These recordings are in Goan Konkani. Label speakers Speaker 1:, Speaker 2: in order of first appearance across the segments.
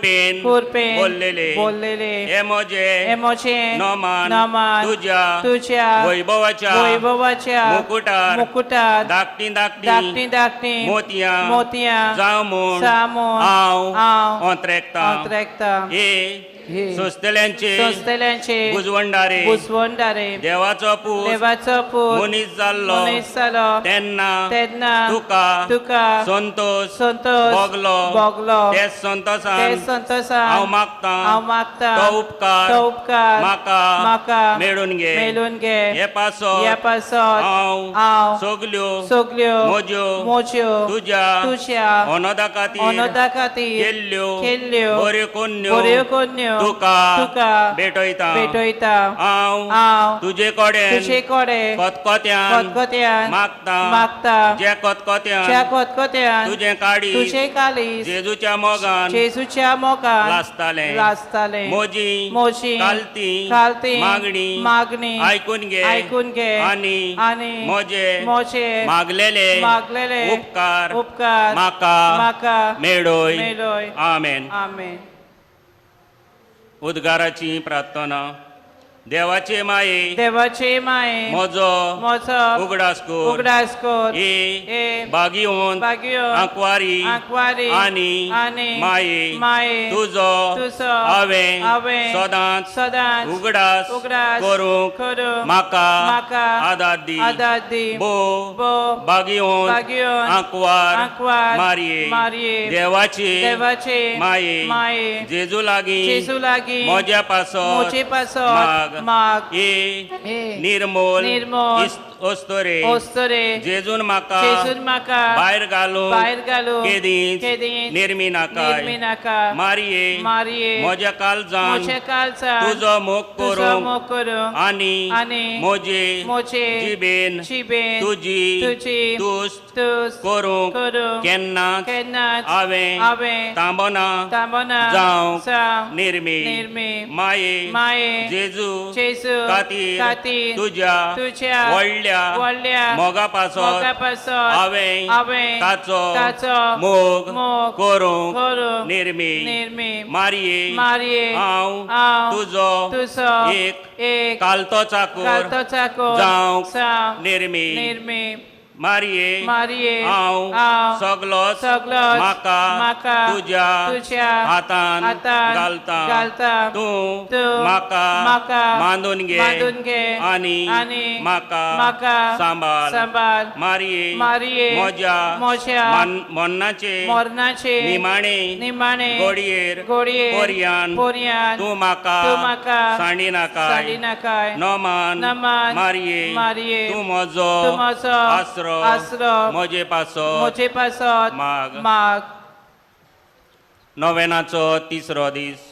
Speaker 1: कुरपेन
Speaker 2: कुरपेन
Speaker 1: बोल्लेले
Speaker 2: बोल्लेले
Speaker 1: हे म्हजे
Speaker 2: हे म्हजे
Speaker 1: नोमान
Speaker 2: नोमान
Speaker 1: तुज्या
Speaker 2: तुज्या
Speaker 1: वैभवाच्या
Speaker 2: वैभवाच्या
Speaker 1: मुकुटार
Speaker 2: मुकुटार
Speaker 1: धाकटी धाकटी
Speaker 2: धाकटी धाकटी
Speaker 1: मोतयां
Speaker 2: मोतयां
Speaker 1: जावं म्हूण
Speaker 2: जावं म्हूण
Speaker 1: हांव
Speaker 2: हांव
Speaker 1: ओंत्रेकतां.
Speaker 2: ओंत्रेकतां.
Speaker 1: हे
Speaker 2: हे
Speaker 1: सोंसतल्यांचे
Speaker 2: सोंसतल्यांचे
Speaker 1: बुजवंडारे
Speaker 2: बुजवंडारे
Speaker 1: देवाचो पूत
Speaker 2: देवाचो पूत
Speaker 1: मनीस जाल्लो
Speaker 2: मनीस जालो
Speaker 1: तेन्ना
Speaker 2: तेन्ना
Speaker 1: तुका
Speaker 2: तुका
Speaker 1: संतोश
Speaker 2: संतोश
Speaker 1: भोगलो
Speaker 2: भोगलो
Speaker 1: ते संतोशान
Speaker 2: ते संतोशान
Speaker 1: हांव मागतां
Speaker 2: हांव मागतां
Speaker 1: तो उपकार
Speaker 2: तो उपकार
Speaker 1: म्हाका
Speaker 2: म्हाका
Speaker 1: मेळून घे.
Speaker 2: मेळून घे.
Speaker 1: हे पासत
Speaker 2: ह्या पासत
Speaker 1: हांव
Speaker 2: हांव
Speaker 1: सगल्यो
Speaker 2: सगल्यो
Speaker 1: म्हज्यो
Speaker 2: म्हज्यो
Speaker 1: तुज्या
Speaker 2: तुज्या
Speaker 1: अनोदा खातीर
Speaker 2: अनोदा खातीर
Speaker 1: केल्ल्यो
Speaker 2: केल्ल्यो
Speaker 1: बऱ्यो कोन्न्यो
Speaker 2: बऱ्यो कोन्न्यो
Speaker 1: तुका
Speaker 2: तुका
Speaker 1: भेटयतां.
Speaker 2: भेटयतां.
Speaker 1: हांव
Speaker 2: हांव
Speaker 1: तुजे कडेन
Speaker 2: तुजे कडेन
Speaker 1: खतखत्यान
Speaker 2: खतखत्यान
Speaker 1: मागतां
Speaker 2: मागतां
Speaker 1: ज्या खतखत्यान
Speaker 2: ज्या खतखत्यान
Speaker 1: तुजें काळीज
Speaker 2: तुजें काळीज
Speaker 1: जेजूच्या मोगान
Speaker 2: जेजूच्या मोगान
Speaker 1: लासतालें.
Speaker 2: लासतालें.
Speaker 1: म्हजी
Speaker 2: म्हजी
Speaker 1: कालती
Speaker 2: कालती
Speaker 1: मागणी
Speaker 2: मागणी
Speaker 1: आयकून घे
Speaker 2: आयकून घे
Speaker 1: आनी
Speaker 2: आनी
Speaker 1: म्हजे
Speaker 2: म्हजे
Speaker 1: मागलेले
Speaker 2: मागलेले
Speaker 1: उपकार
Speaker 2: उपकार
Speaker 1: म्हाका
Speaker 2: म्हाका
Speaker 1: मेळय.
Speaker 2: मेळय.
Speaker 1: आमेन.
Speaker 2: आमेन.
Speaker 1: उद्गाराची प्रार्थना. देवाचे माये
Speaker 2: देवाचे माये
Speaker 1: म्हजो
Speaker 2: म्हजो
Speaker 1: उगडास कर
Speaker 2: उगडास कर
Speaker 1: हे बागियोन
Speaker 2: बागियोन
Speaker 1: आंकवारी
Speaker 2: आंकवारी
Speaker 1: आनी
Speaker 2: आनी
Speaker 1: माये
Speaker 2: माये
Speaker 1: तुजो
Speaker 2: तुजो
Speaker 1: हांवें
Speaker 2: हांवें
Speaker 1: सदांच
Speaker 2: सदांच
Speaker 1: उगडास
Speaker 2: उगडास
Speaker 1: करूंक
Speaker 2: करूंक
Speaker 1: म्हाका
Speaker 2: म्हाका
Speaker 1: आदार दी.
Speaker 2: आदार दी.
Speaker 1: बो
Speaker 2: बो
Speaker 1: बागियोन
Speaker 2: बागियोन
Speaker 1: आंकवार
Speaker 2: आंकवार
Speaker 1: मारये
Speaker 2: मारये
Speaker 1: देवाचे
Speaker 2: देवाचे
Speaker 1: माये
Speaker 2: माये
Speaker 1: जेजू लागीं
Speaker 2: जेजू लागीं
Speaker 1: म्हज्या पासत
Speaker 2: म्हजे पासत
Speaker 1: माग
Speaker 2: माग
Speaker 1: हे
Speaker 2: हे
Speaker 1: निर्मोल
Speaker 2: निर्मोल
Speaker 1: ओस्तोरे
Speaker 2: ओस्तोरे
Speaker 1: जेजून म्हाका
Speaker 2: जेजून म्हाका
Speaker 1: भायर घालून
Speaker 2: भायर घालून
Speaker 1: केदींच
Speaker 2: केदींच
Speaker 1: निर्मी नाकाय.
Speaker 2: निर्मी नाका.
Speaker 1: मारये
Speaker 2: मारये
Speaker 1: म्हज्या काळजान
Speaker 2: म्हज्या काळजान
Speaker 1: तुजो मोग
Speaker 2: तुजो
Speaker 1: करूंक
Speaker 2: मोग करूंक
Speaker 1: आनी
Speaker 2: आनी
Speaker 1: म्हजे
Speaker 2: म्हजे
Speaker 1: जिबेन
Speaker 2: जिबेन
Speaker 1: तुजी
Speaker 2: तुजी
Speaker 1: तुस्त
Speaker 2: तुस्त
Speaker 1: करूंक
Speaker 2: करूंक
Speaker 1: केन्नाच
Speaker 2: केन्नाच
Speaker 1: हांवें
Speaker 2: हांवें
Speaker 1: तांबना
Speaker 2: तांबना
Speaker 1: जावंक
Speaker 2: जावंक
Speaker 1: निर्मी.
Speaker 2: निर्मी.
Speaker 1: माये
Speaker 2: माये
Speaker 1: जेजू
Speaker 2: जेजू
Speaker 1: खातीर
Speaker 2: खातीर
Speaker 1: तुज्या
Speaker 2: तुज्या
Speaker 1: व्हडल्या
Speaker 2: व्हडल्या
Speaker 1: मोगा पासत
Speaker 2: मोगा पासत
Speaker 1: हांवें
Speaker 2: हांवें
Speaker 1: ताचो
Speaker 2: ताचो
Speaker 1: मोग
Speaker 2: मोग
Speaker 1: करूंक
Speaker 2: करूंक
Speaker 1: निर्मी.
Speaker 2: निर्मी.
Speaker 1: मारये
Speaker 2: मारये
Speaker 1: हांव
Speaker 2: हांव
Speaker 1: तुजो
Speaker 2: तुजो
Speaker 1: एक
Speaker 2: एक
Speaker 1: कालतो चाकोर
Speaker 2: कालतो चाकोर
Speaker 1: जावंक
Speaker 2: जावंक
Speaker 1: निर्मी.
Speaker 2: निर्मी.
Speaker 1: मारये
Speaker 2: मारये
Speaker 1: हांव
Speaker 2: हांव
Speaker 1: सगलोच
Speaker 2: सगलोच
Speaker 1: म्हाका
Speaker 2: म्हाका
Speaker 1: तुज्या
Speaker 2: तुज्या
Speaker 1: हातान
Speaker 2: हातान
Speaker 1: घालता.
Speaker 2: घालता.
Speaker 1: तूं
Speaker 2: तूं
Speaker 1: म्हाका
Speaker 2: म्हाका
Speaker 1: मांदून घे
Speaker 2: मांदून घे
Speaker 1: आनी
Speaker 2: आनी
Speaker 1: म्हाका
Speaker 2: म्हाका
Speaker 1: सांबाळ.
Speaker 2: सांबाळ.
Speaker 1: मारये
Speaker 2: मारये
Speaker 1: म्हज्या
Speaker 2: म्हज्या
Speaker 1: मरणाचे
Speaker 2: मरणाचे
Speaker 1: निमाणे
Speaker 2: निमाणे
Speaker 1: गोडयेर
Speaker 2: गोडयेर
Speaker 1: पोरयान
Speaker 2: पोरयान
Speaker 1: तूं म्हाका
Speaker 2: तूं म्हाका
Speaker 1: सांडी नाकाय.
Speaker 2: सांडी नाकाय.
Speaker 1: नमान
Speaker 2: नमान
Speaker 1: मारये
Speaker 2: मारये
Speaker 1: तूं म्हजो
Speaker 2: तूं म्हजो
Speaker 1: आसरो
Speaker 2: आसरो
Speaker 1: म्हजे पासत
Speaker 2: म्हजे पासत
Speaker 1: माग.
Speaker 2: माग.
Speaker 1: नोवेनाचो तिसरो दीस.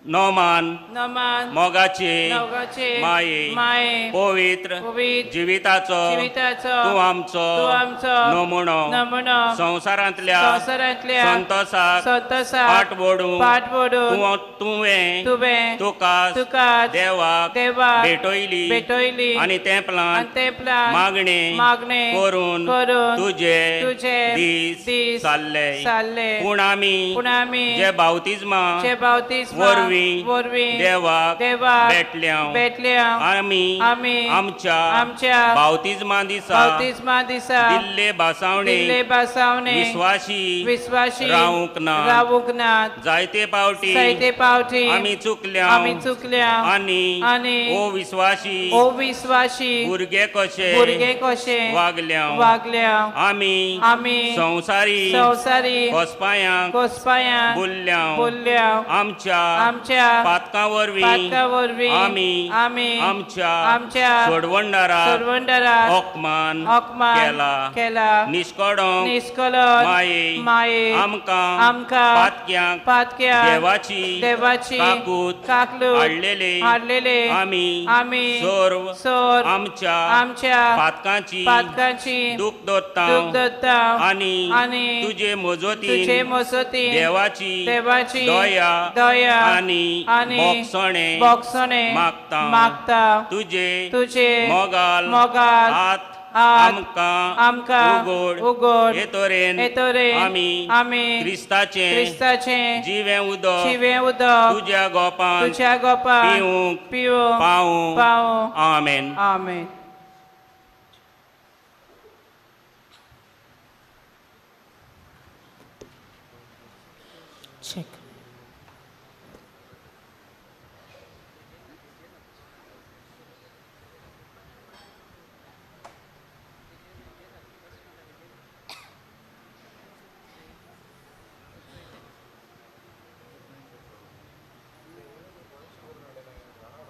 Speaker 1: नोमान
Speaker 2: नमान
Speaker 1: मोगाचे
Speaker 2: मोगाचे
Speaker 1: माये
Speaker 2: माये
Speaker 1: पवित्र
Speaker 2: पवित्र
Speaker 1: जिविताचो
Speaker 2: जिविताचो
Speaker 1: तूं आमचो
Speaker 2: तूं आमचो
Speaker 1: नमुनो
Speaker 2: नमुनो
Speaker 1: संवसारांतल्या
Speaker 2: संवसारांतल्या
Speaker 1: संतोसाक
Speaker 2: संतोसाक
Speaker 1: फाट वोडूंक
Speaker 2: फाट वोडून
Speaker 1: तूं तुवें
Speaker 2: तुवें
Speaker 1: तुका
Speaker 2: तुकाच
Speaker 1: देवाक
Speaker 2: देवाक
Speaker 1: भेटयली
Speaker 2: भेटयली
Speaker 1: आनी तेंपलान
Speaker 2: आनी तेंपलान
Speaker 1: मागणे
Speaker 2: मागणे
Speaker 1: करून
Speaker 2: करून
Speaker 1: तुजे
Speaker 2: तुजे
Speaker 1: दीस
Speaker 2: दीस
Speaker 1: सारले.
Speaker 2: सारले.
Speaker 1: पूण आमी
Speaker 2: पूण आमी
Speaker 1: जे बावतिज्मा
Speaker 2: जे बावतिज्मा
Speaker 1: वरवीं
Speaker 2: वरवीं
Speaker 1: देवाक
Speaker 2: देवाक
Speaker 1: भेटल्या
Speaker 2: भेटल्या
Speaker 1: आमी
Speaker 2: आमी
Speaker 1: आमच्या
Speaker 2: आमच्या
Speaker 1: बावतिज्मा दिसा
Speaker 2: बावतिज्मा दिसा
Speaker 1: दिल्ले भासावणे
Speaker 2: दिल्ले भासावणे
Speaker 1: विस्वाशी
Speaker 2: विस्वाशी
Speaker 1: रावूंक ना.
Speaker 2: रावूंक ना.
Speaker 1: जायते पावटी
Speaker 2: जायते पावटी
Speaker 1: आमी चुकल्या
Speaker 2: आमी चुकल्या
Speaker 1: आनी
Speaker 2: आनी
Speaker 1: ओ विस्वाशी
Speaker 2: ओ विस्वाशी
Speaker 1: भुरगे कशे
Speaker 2: भुरगे कशे
Speaker 1: वागल्या
Speaker 2: वागल्या.
Speaker 1: आमी
Speaker 2: आमी
Speaker 1: संवसारी
Speaker 2: संवसारी
Speaker 1: कोसपायांक
Speaker 2: कोसपायांक
Speaker 1: बोल्ल्या
Speaker 2: बोल्ल्या.
Speaker 1: आमच्या
Speaker 2: आमच्या
Speaker 1: पातकां वरवीं
Speaker 2: पातकां वरवीं
Speaker 1: आमी
Speaker 2: आमी
Speaker 1: आमच्या
Speaker 2: आमच्या
Speaker 1: सोडवणदाराक
Speaker 2: सोडवणदाराक
Speaker 1: अपमान
Speaker 2: अपमान
Speaker 1: केला.
Speaker 2: केला.
Speaker 1: निश्कळंक
Speaker 2: निश्कळंक
Speaker 1: माये
Speaker 2: माये
Speaker 1: आमकां
Speaker 2: आमकां
Speaker 1: पातक्यांक
Speaker 2: पातक्यांक
Speaker 1: देवाची
Speaker 2: देवाची
Speaker 1: काकूत
Speaker 2: काकलूत
Speaker 1: हाडलेले
Speaker 2: हाडलेले
Speaker 1: आमी
Speaker 2: आमी
Speaker 1: सर्व
Speaker 2: सर्व
Speaker 1: आमच्या
Speaker 2: आमच्या
Speaker 1: पातकांची
Speaker 2: पातकांची
Speaker 1: दूख दवरता
Speaker 2: दूख दवरता
Speaker 1: आनी
Speaker 2: आनी
Speaker 1: तुजे मजतीन
Speaker 2: तुजे मजतीन
Speaker 1: देवाची
Speaker 2: देवाची
Speaker 1: दया
Speaker 2: दया
Speaker 1: आनी
Speaker 2: आनी
Speaker 1: बोगसणे
Speaker 2: बोगसणे
Speaker 1: मागता.
Speaker 2: मागता.
Speaker 1: तुजे
Speaker 2: तुजे
Speaker 1: मोगाल
Speaker 2: मोगाल
Speaker 1: हात
Speaker 2: हात
Speaker 1: आमकां
Speaker 2: आमकां
Speaker 1: उगड
Speaker 2: उगड
Speaker 1: हे तरेन
Speaker 2: हे तरेन
Speaker 1: आमी
Speaker 2: आमी
Speaker 1: क्रिस्ताचें
Speaker 2: क्रिस्ताचें
Speaker 1: जिवें उदक
Speaker 2: जिवें उदक
Speaker 1: तुज्या गोपान
Speaker 2: तुज्या गोपान
Speaker 1: पिवूंक
Speaker 2: पिवूंक
Speaker 1: पावूं.
Speaker 2: पावूं.
Speaker 1: आमेन.
Speaker 2: आमेन.
Speaker 3: Check.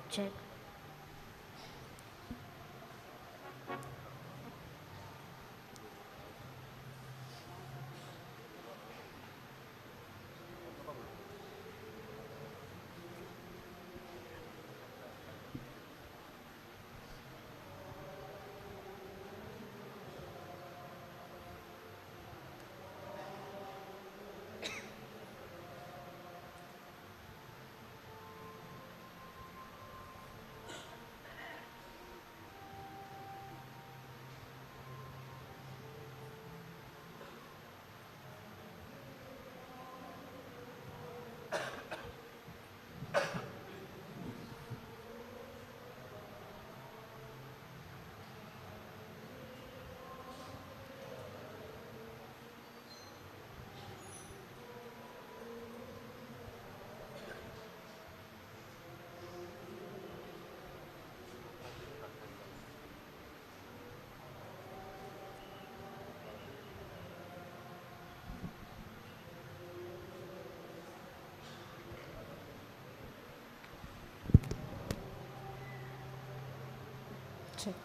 Speaker 3: Check. Check.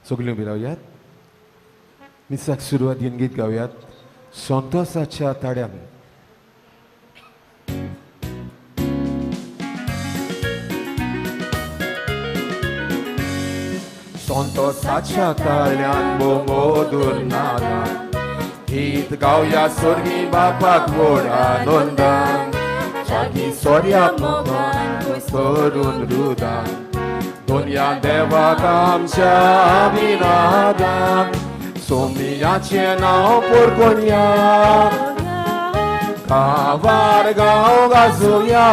Speaker 4: सगळीं उबी रावयात. मिसाक सुरवात घेवन गीत गावयात संतोसाच्या ताड्यान. संतोसाच्या ताळ्यान बोमोदूर नादान गीत गावया स्वर्गी बापाक व्हड आनंदान जागी सोऱ्या मोगान करून रुदान दोनया देवाक आमच्या अभिनादान सोमियाचें नांव पोरकोया गांवार गांव गाजोया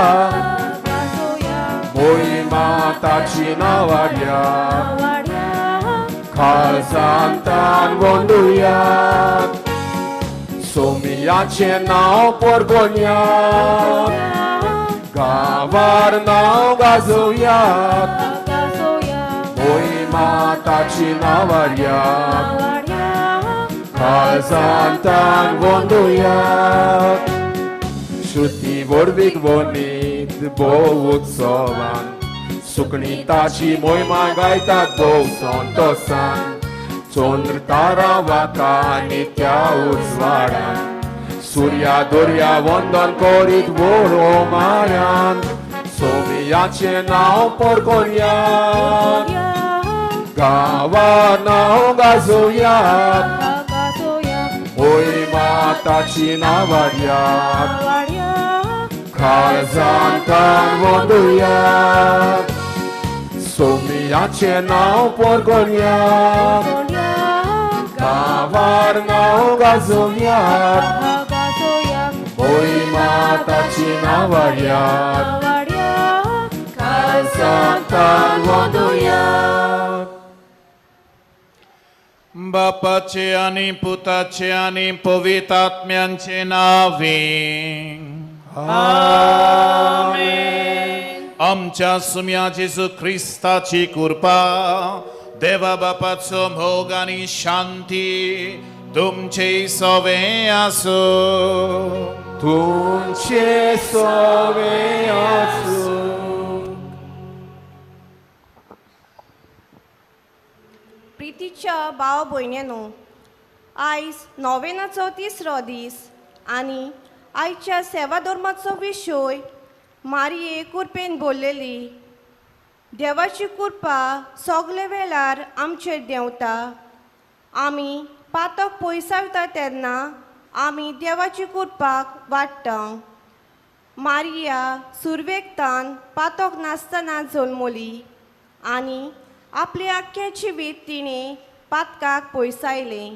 Speaker 4: मोहिमा ताची नांवाड्या खालसांतान गोंदुया सोमियाचें नांव पोरकोया गांवार नांव गाजोया मोहिमा ताची नांवाड्या खालसांतान गोंदुया. श्रुती व्हडवीक वनीत भोव उत्सवान सुकणी ताची मोहिमा गायतात भोव संतोसान चंद्र तारा वाता आनी त्या उजवाडान सुर्या दर्या वंदन करीत व्हड मायान सोमियाचें नांव पोरकोया गांवार नांव गाजोया मोहिमा ताची नांवाड्या खालसांतान वंदुया सोमियाचें नांव पोरकोया गांवार नांव गाजोया मोहिमा ताची नांवाड्या खालसांतान वंदुया.
Speaker 5: बापाचे आनी पुताचे आनी पवित्र आत्म्यांचे नावे
Speaker 2: आमेन.
Speaker 5: आमच्या सुम्या जेजू क्रिस्ताची कृपा, देवा बापाचो मोग आनी शांती तुमचे सवे आसूं.
Speaker 4: तुमचे सवे आसूं.
Speaker 6: प्रितीच्या भाव भयण्यांनो, आयज नोवेनाचो तिसरो दीस आनी आयच्या सेवा धर्माचो विशय मारये कुरपेन बोल्लेली. देवाची कृपा सगळे वेळार आमचेर देंवता. आमी पातक पयसावता तेन्ना आमी देवाची कृपाक वाडटा. मारिया सुरवेकतान पातक नासतना जल्मली आनी आपलें आख्खें जिवीत तिणें पातकाक पयसायलें.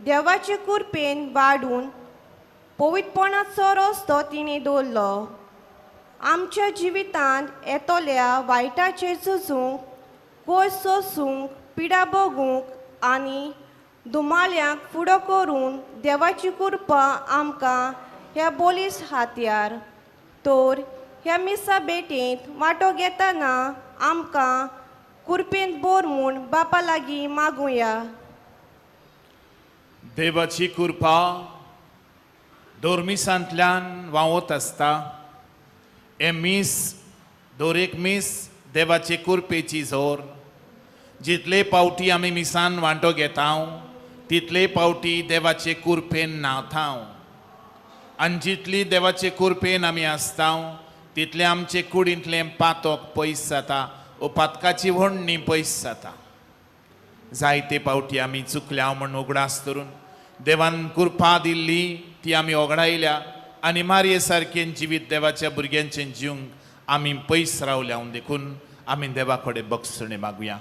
Speaker 6: देवाचे कृपेन वाडून पवित्रपणाचो रस्तो तिणें दवरलो. आमच्या जिवितांत येतल्या वायटाचेर झुजूंक, कोय सोसूंक, पिडा भोगूंक आनी दुमाल्यांक फुडो करून देवाची कृपा आमकां ह्या बोलीस हातयार. तर ह्या मिसा भेटेंत वांटो घेतना आमकां कुरपेंत बोर म्हूण बापा लागीं मागुया.
Speaker 5: देवाची कृपा दोरमिसांतल्यान व्हांवत आसता. हें मीस, दर एक मीस देवाचे कुरपेची जोर. जितले पावटी आमी मिसान वांटो घेता तितले पावटी देवाचे कुरपेन न्हांवता आनी जितली देवाचे कुरपेन आमी आसता तितलें आमचे कुडींतलें पातक पयस जाता ओ पातकाची व्हडणी पयस जाता. जायते पावटी आमी चुकल्या म्हूण उगडास धरून देवान कृपा दिल्ली ती आमी ओगडायल्या आनी मारये सारकें जिवीत देवाच्या भुरग्यांचें जिवंक आमी पयस रावल्या. देखून आमी देवा कडेन बक्षणे मागुया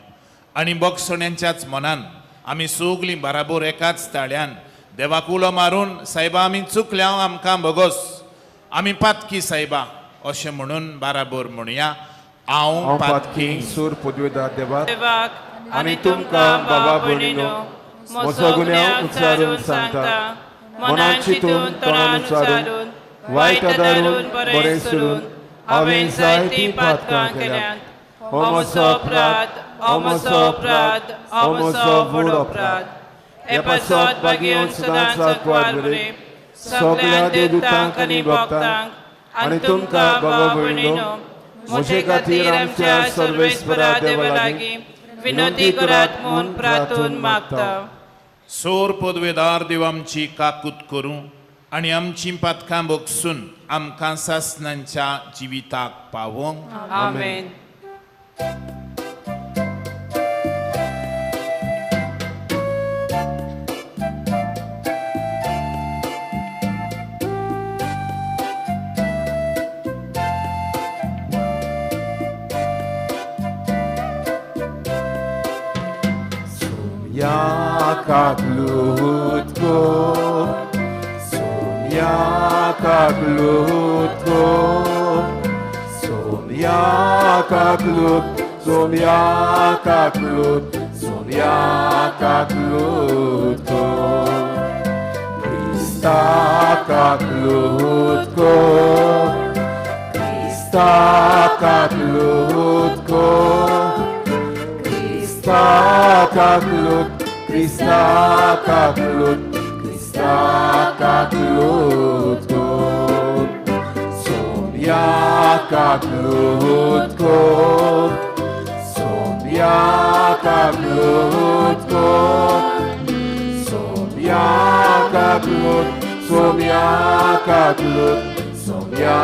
Speaker 5: आनी बक्षण्यांच्याच मनान आमी सगळीं बराबर एकाच ताळ्यान देवाक उलो मारून, सायबा आमी चुकल्या, आमकां भोगोस, आमी पातकी सायबा, अशें म्हणून बराबर म्हणुया. हांव
Speaker 4: हांव
Speaker 5: पातकी
Speaker 4: पातकी सूर पदवेदार देवाक
Speaker 2: देवाक
Speaker 4: आनी तुमकां बाबा भयणीनो म्हजो गुन्यांव उच्चारून सांगता. मनान चिंतून, तोंडान उच्चारून, वायट आदारून, बरें सोडून हांवें जायतीं पातकां केल्यांत. हो म्हजो अपराध, हो म्हजो अपराध, हो म्हजो व्हड अपराध.
Speaker 2: हे पासत बागेवन सदांच आंकवार बरे सगळ्या देवदूतांक आनी भक्तांक आनी तुमकां बाबा भयणीनो म्हजे खातीर आमच्या सर्वेस्परा देवा लागीं विनंती करात म्हूण प्रार्थून मागता.
Speaker 5: सोर पदवेदार देव आमची काकूत करूं आनी आमची पातकां भोगसून आमकां सासणांच्या जिविताक पावोवंक.
Speaker 2: आमेन.
Speaker 4: Kaklutko, Sonia kaklutko, Sonia kaklut, Sonia kaklut, Sonia kaklutko, Krista kaklutko, Krista kaklutko, Krista kaklut, Krista kaklut, Krista kaklutko, Sonia kaklutko, Sonia kaklutko, Sonia kaklut, Sonia kaklut, Sonia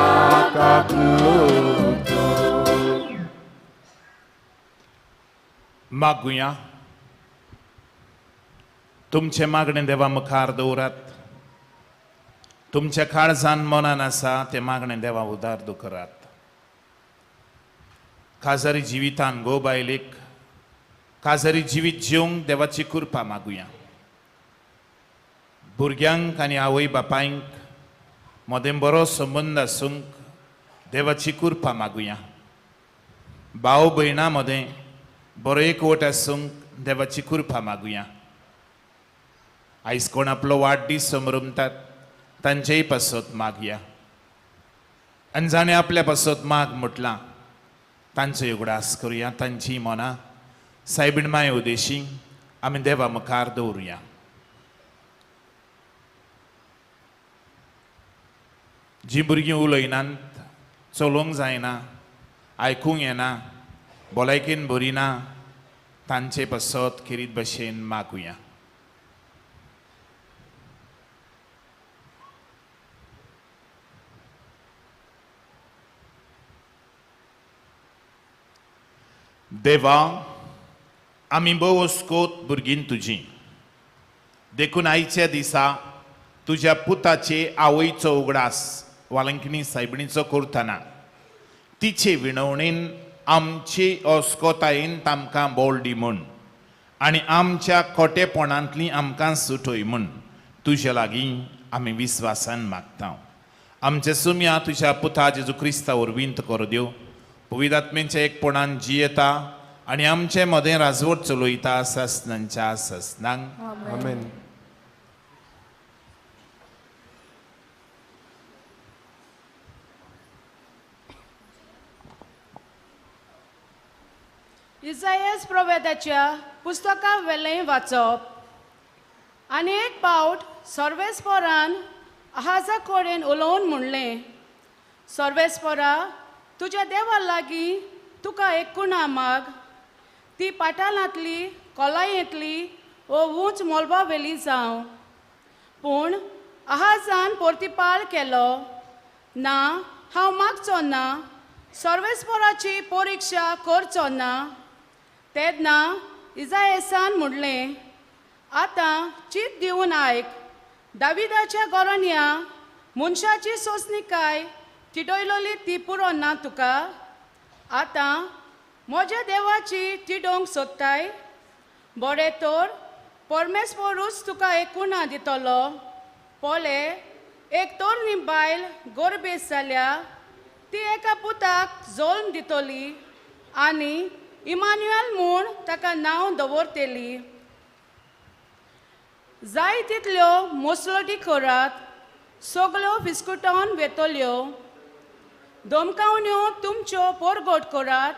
Speaker 4: kaklutko.
Speaker 5: मागुया. तुमचें मागणें देवा मुखार दवरात. तुमच्या काळजान मनान आसा तें मागणें देवा उदार करात. काजारी जिवितान गो बायलेक काजारी जिवीत जिवंक देवाची कृपा मागुया. भुरग्यांक आनी आवय बापायंक मदें बरो संबंद आसूंक देवाची कृपा मागुया. भाव भयणां मदें बरो एकवट आसूंक देवाची कृपा मागुया. आयज कोण आपलो वाडदीस समरमतात तांचेय पासत मागया आनी जाणें आपल्या पासत माग म्हटलां तांचो उगडास करुया, तांची मनां सायबीण माय उदेशी आमी देवा मुखार दवरुया. जीं भुरगीं उलयनात, चलोवंक जायना, आयकूंक येना, भलायकेन बरी ना, तांचे पासत खेरीत भशेन मागुया. देवा, आमी भोव अस्कोत भुरगीं तुजी, देखून आयच्या दिसा तुज्या पुताचे आवयचो उगडास वालंकिणी सायबिणीचो करतना तिचे विणवणेन आमचे अस्कोतायेन तामकां बोल दी म्हूण आनी आमच्या खोटेपणांतली आमकां सुटय म्हूण तुज्या लागीं आमी विस्वासान मागता. आमचे सुम्या तुज्या पुता जेजू क्रिस्ता वरवीं करू दिव, पवित्र आत्म्याच्या एकपणान जियेता आनी आमचे मदें राजवट चलयता ससनांच्या ससनांक.
Speaker 2: आमेन.
Speaker 7: इजायस प्रोवेदाच्या पुस्तका वेलें वाचप. आनी एक पावट सर्वेस्परान आहाजा कडेन उलोवन म्हणलें, सर्वेस्परा, तुज्या देवा लागीं तुका एक कुणा माग, ती पाटालांतली कोलायेंतली वो उंच मोलबा वेली जावं. पूण आहाजान पोर्तिपाळ केलो, ना, हांव मागचो ना, सर्वेस्पराची परिक्षा करचो ना. तेन्ना इजायसान म्हणलें, आतां चीत दिवन आयक, दाविदाच्या गोरण्या मनशाची सोंसणीकाय तिडयलोली ती पुरो ना तुका, आतां म्हज्या देवाची तिडोवंक सोदताय? बरें तर परमेश्वरूच तुका एक कुणा दितलो. पळय, एक तरणी बायल गोरबेस जाल्या, ती एका पुताक जल्म दितली आनी इमान्युएल म्हूण ताका नांव दवरतली. जाय तितल्यो मोसलोटी करात, सगळ्यो बिस्कुटान वेतल्यो, धमकावण्यो तुमच्यो पोरगोट करात,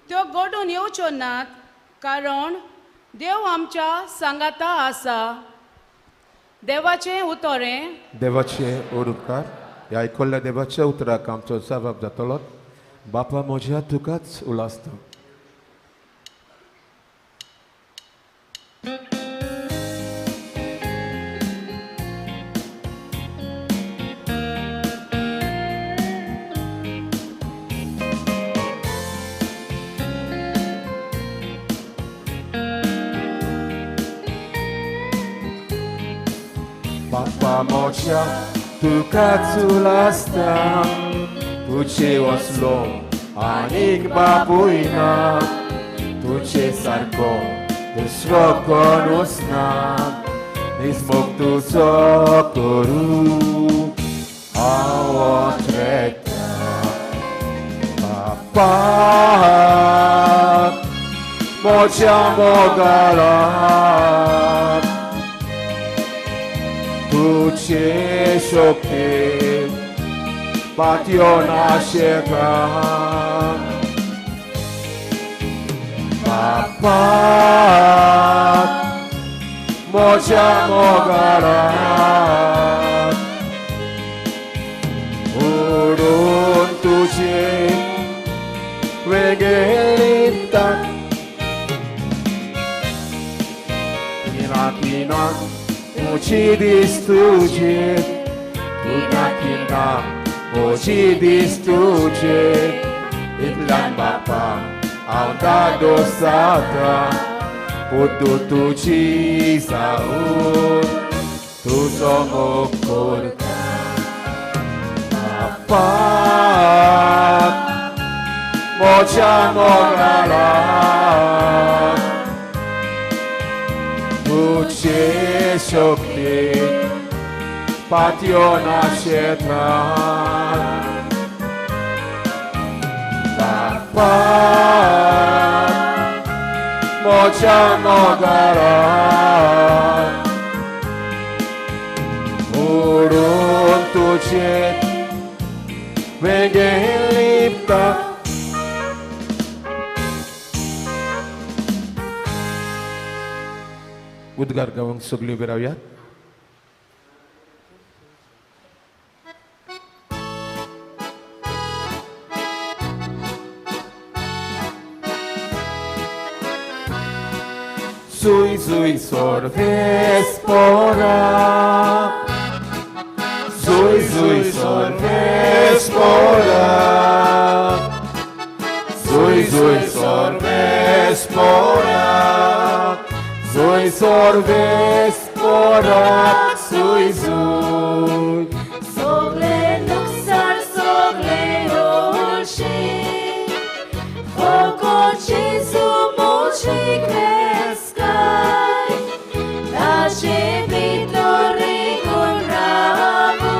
Speaker 7: त्यो घडून येवच्यो नात, कारण देव आमच्या सांगाता आसा. देवाचें उतरें.
Speaker 2: देवाचे उपकार. ह्या आयकल्ल्या देवाच्या उतराक आमचो जबाब जातलो. बापा म्हज्या तुकाच उलासता. बापा म्हज्या तुकाच उलासता, तुजे वसलो आनीक बापूय ना, तुजे सारको दुसरो कोणूच ना, निस्मोग तुजो करूं हांव वाचरेता. बापा म्हज्या मोगाला तुझे शक्ती पातयो नाशेता. बापा म्हज्या मोगाला उडून तुझे वेगळीता किना किना मुझी दीस तुझे, किना किना मुझी दीस तुझे, इतल्यान बापा हांव दादोस जाता, पुतू तुजी जावन तुजो मोग करता. बापा म्हज्या मोगाला तुझे शक्ती पातयो नाशेता. बापा म्हज्या मोगाला जेजूचे वेगें लिपता. उद्गार गावंक सगळीं उबी रावयात. Sui sui sorvespora, sui sui sorvespora, sui sui sorvespora, sui sorvespora, sui sui.
Speaker 8: Sogle luxar sogle oshi, foco Gesù moci crescai, tace vittori con ramo,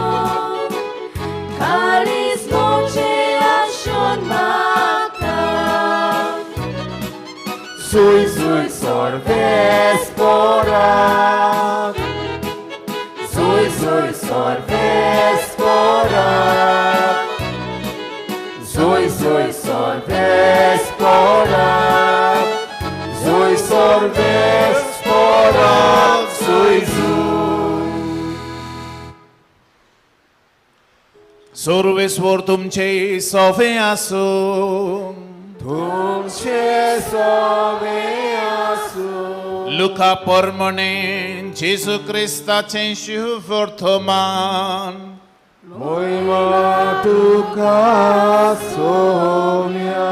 Speaker 8: caris moce ashon mata.
Speaker 2: Sui sui sorvespora, sui sui sorvespora, sui sui sorvespora, sui sorvespora, sui sui.
Speaker 5: सर्वेस्वर तुमचे सोफे आसूं.
Speaker 2: तुमचे सोवे आसूं.
Speaker 5: लुका परमणे जेजू क्रिस्ताचें शुभवर्तमान.
Speaker 2: मोहिमा तुका सोम्या.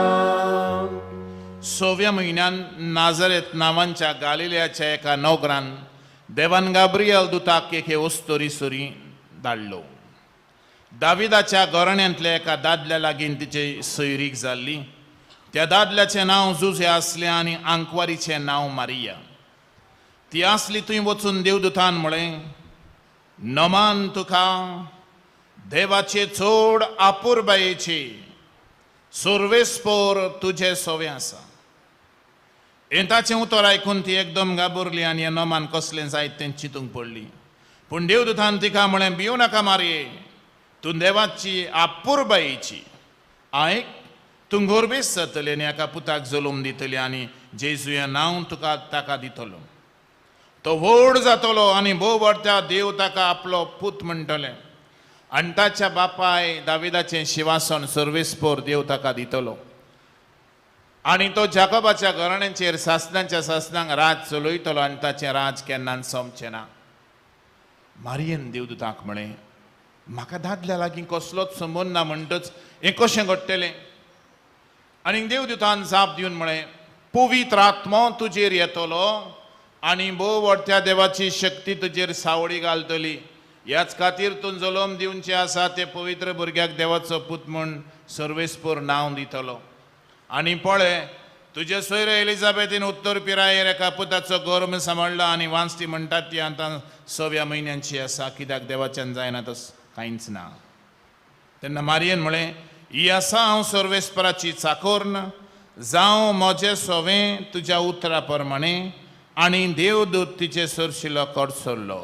Speaker 5: सव्या म्हयन्यान नाजरेत नांवांच्या गालिलियाच्या एका नोकरान देवान गाब्रियल दुताक एके अस्तोरी सुरी धाडलो. दाविदाच्या घराण्यांतल्या एका दादल्या लागीं तिची सोयरीक जाल्ली. त्या दादल्याचें नांव जुजे आसलें आनी आंकवारीचें नांव मारिया. ती आसली थंय वचून देवदूतान म्हळें, नमान तुका देवाचे चड आपुरबायेची सर्वेस्पोर तुजे सोवें आसा. हें ताचें उतर आयकून ती एकदम घाबरली आनी हें नमान कसलें जायत तें चिंतूंक पडली. पूण देवदूतान तिका म्हळें, भिवू नाका मारये, तूं देवाची आपुरबायेची आयक, तूं गोरबेस जातली आनी एका पुताक जल्म दितली आनी जेजू हें नांव तुका ताका दितलो. तो व्हड जातलो आनी भोव व्हडत्या देव ताका आपलो पूत म्हणटले आनी ताच्या बापाय दाविदाचें शिवासन सर्वेस्पोर देव ताका दितलो आनी तो जाकोबाच्या घराण्यांचेर सासणांच्या सासणांक राज चलयतलो आनी ताचें राज केन्नाच सोंपचें ना. मारियेन देवदूताक म्हळें, म्हाका दादल्या लागीं कसलोच संबंद ना म्हणटच हें कशें घडटलें? आनी देवदूतान जाप दिवन म्हळें, पवित्र आत्मो तुजेर येतलो आनी भोव व्हडत्या देवाची शक्ती तुजेर सावळी घालतली. ह्याच खातीर तूं जल्म दिवचें आसा ते पवित्र भुरग्याक देवाचो पूत म्हूण सर्वेस्पोर नांव दितलो. आनी पळय, तुजे सोयरे एलिझाबेथीन उत्तर पिरायेर एका पुताचो गर्भ सांबाळ्ळो आनी वांचती म्हणटात ती आतां सव्या म्हयन्यांची आसा, कित्याक देवाच्यान जायना तस कांयच ना. तेन्ना मारियेन म्हळें, ही आसा हांव सर्वेस्पराची चाकोर्न, जावं म्हजें सोवें तुज्या उतरा प्रमाणे. आनी देवदूत तिचे सरशिलो कडसरलो.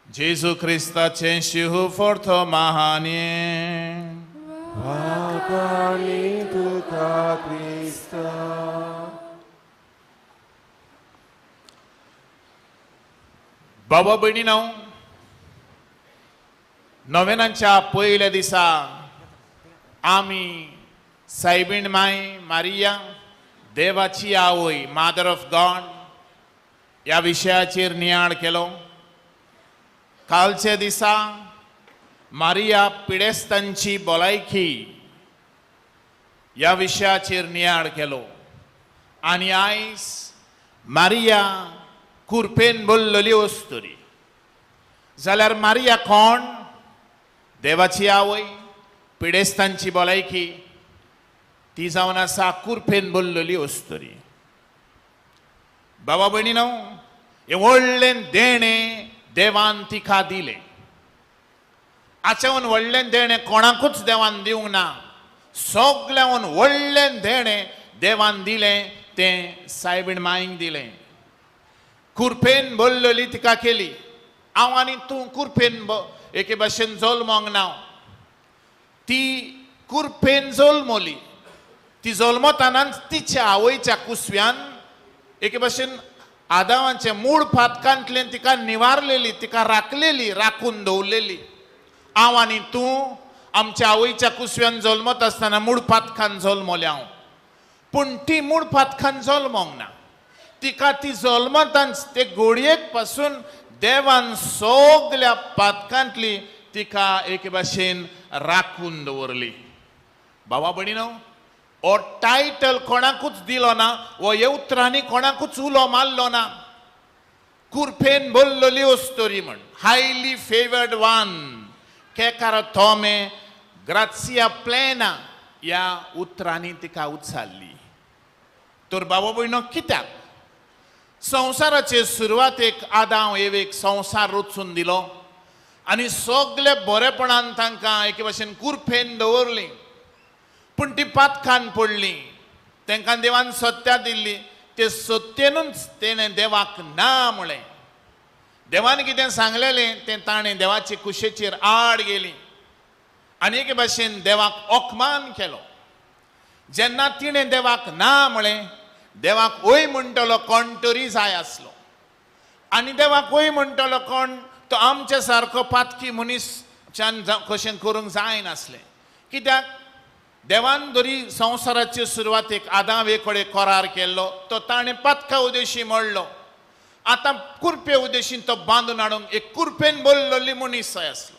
Speaker 5: जेजू क्रिस्ताचें शिहू फोर्थो महाने.
Speaker 2: वाखाणी तुका क्रिस्ता.
Speaker 5: बाबा भयणीनो, नोवेनांच्या पयल्या दिसा आमी सायबीण माय मारिया देवाची आवय, मादर ऑफ गॉड ह्या विशयाचेर नियाळ केलो. कालच्या दिसा मारिया पिडेस्तांची भलायकी ह्या विशयाचेर नियाळ केलो आनी आयज मारिया कुरपेन बोल्लली अस्तुरी. जाल्यार मारिया कोण? देवाची आवय, पिडेस्तांची भलायकी, ती जावन आसा कुरपेन बोल्लली अस्तुरी. बाबा भयणीनो, हें व्हडलें देणें देवान तिका दिलें. आचेवन व्हडलें देणें कोणाकूच देवान दिवंक ना. सगल्यावन व्हडलें देणें देवान दिलें तें सायबीण माईक दिलें. कुरपेन बोल्लली तिका केली हांव आनी तूं कुरपेन एके भाशेन जल्मोंक ना, ती कुरपेन जल्मली। ती जल्मतानाच तिच्या आवयच्या कुसव्यान एके भाशेन आदावांचे मूळ पातकांतल्यान तिका निवारलेली, तिका राखलेली, राखून दवरलेली। हांव आनी तूं आमच्या आवयच्या कुसव्यान जल्मत आसतना मूळ पातकान जल्मले हांव, पूण ती मूळ पातकान जल्मोंक ना। तिका ती जल्मतांच ते घोडयेक पासून देवान सगल्या पातकांतली तिका एके भाशेन राखून दवरली। बाबा भयणीनो, हो टायटल कोणाकूच दिलो ना, हो ह्या उतरांनी कोणाकूच उलो मारलो ना। कुरपेन बोल्लोली अस्तोरी म्हण, हायली फेवर्ड वन, केकार तोमे ग्रासिया प्लेना ह्या उतरांनी तिका उचारली। तर बाबा भयणो, कित्याक संवसाराचे सुरवातेक आदांव एवेक संवसार रचून दिलो आनी सगळे बरेपणान तांकां एके भाशेन कुरपेन दवरली, पूण ती पातकान पडली। तांकां देवान सत्या दिल्ली, ते सत्येनूच तेणें देवाक ना म्हळें। देवान कितें सांगलेलें तें ताणें देवाचे कुशेचेर आड गेली आनी एके भाशेन देवाक अपमान केलो। जेन्ना तिणें देवाक ना म्हळें, देवाक वय म्हणटलो कोण तरी जाय आसलो, आनी देवाक वय म्हणटलो कोण तो आमच्या सारको पातकी मनीसच्यान कशें करूंक जायनासलें। कित्याक देवान जरी संवसाराचे सुरवातेक आदावे कडेन करार केल्लो तो ताणें पातका उदेशी मोडलो। आतां कुरपे उदेशीन तो बांदून हाडूंक एक कुरपेन बोल्लोली मनीस जाय आसलो।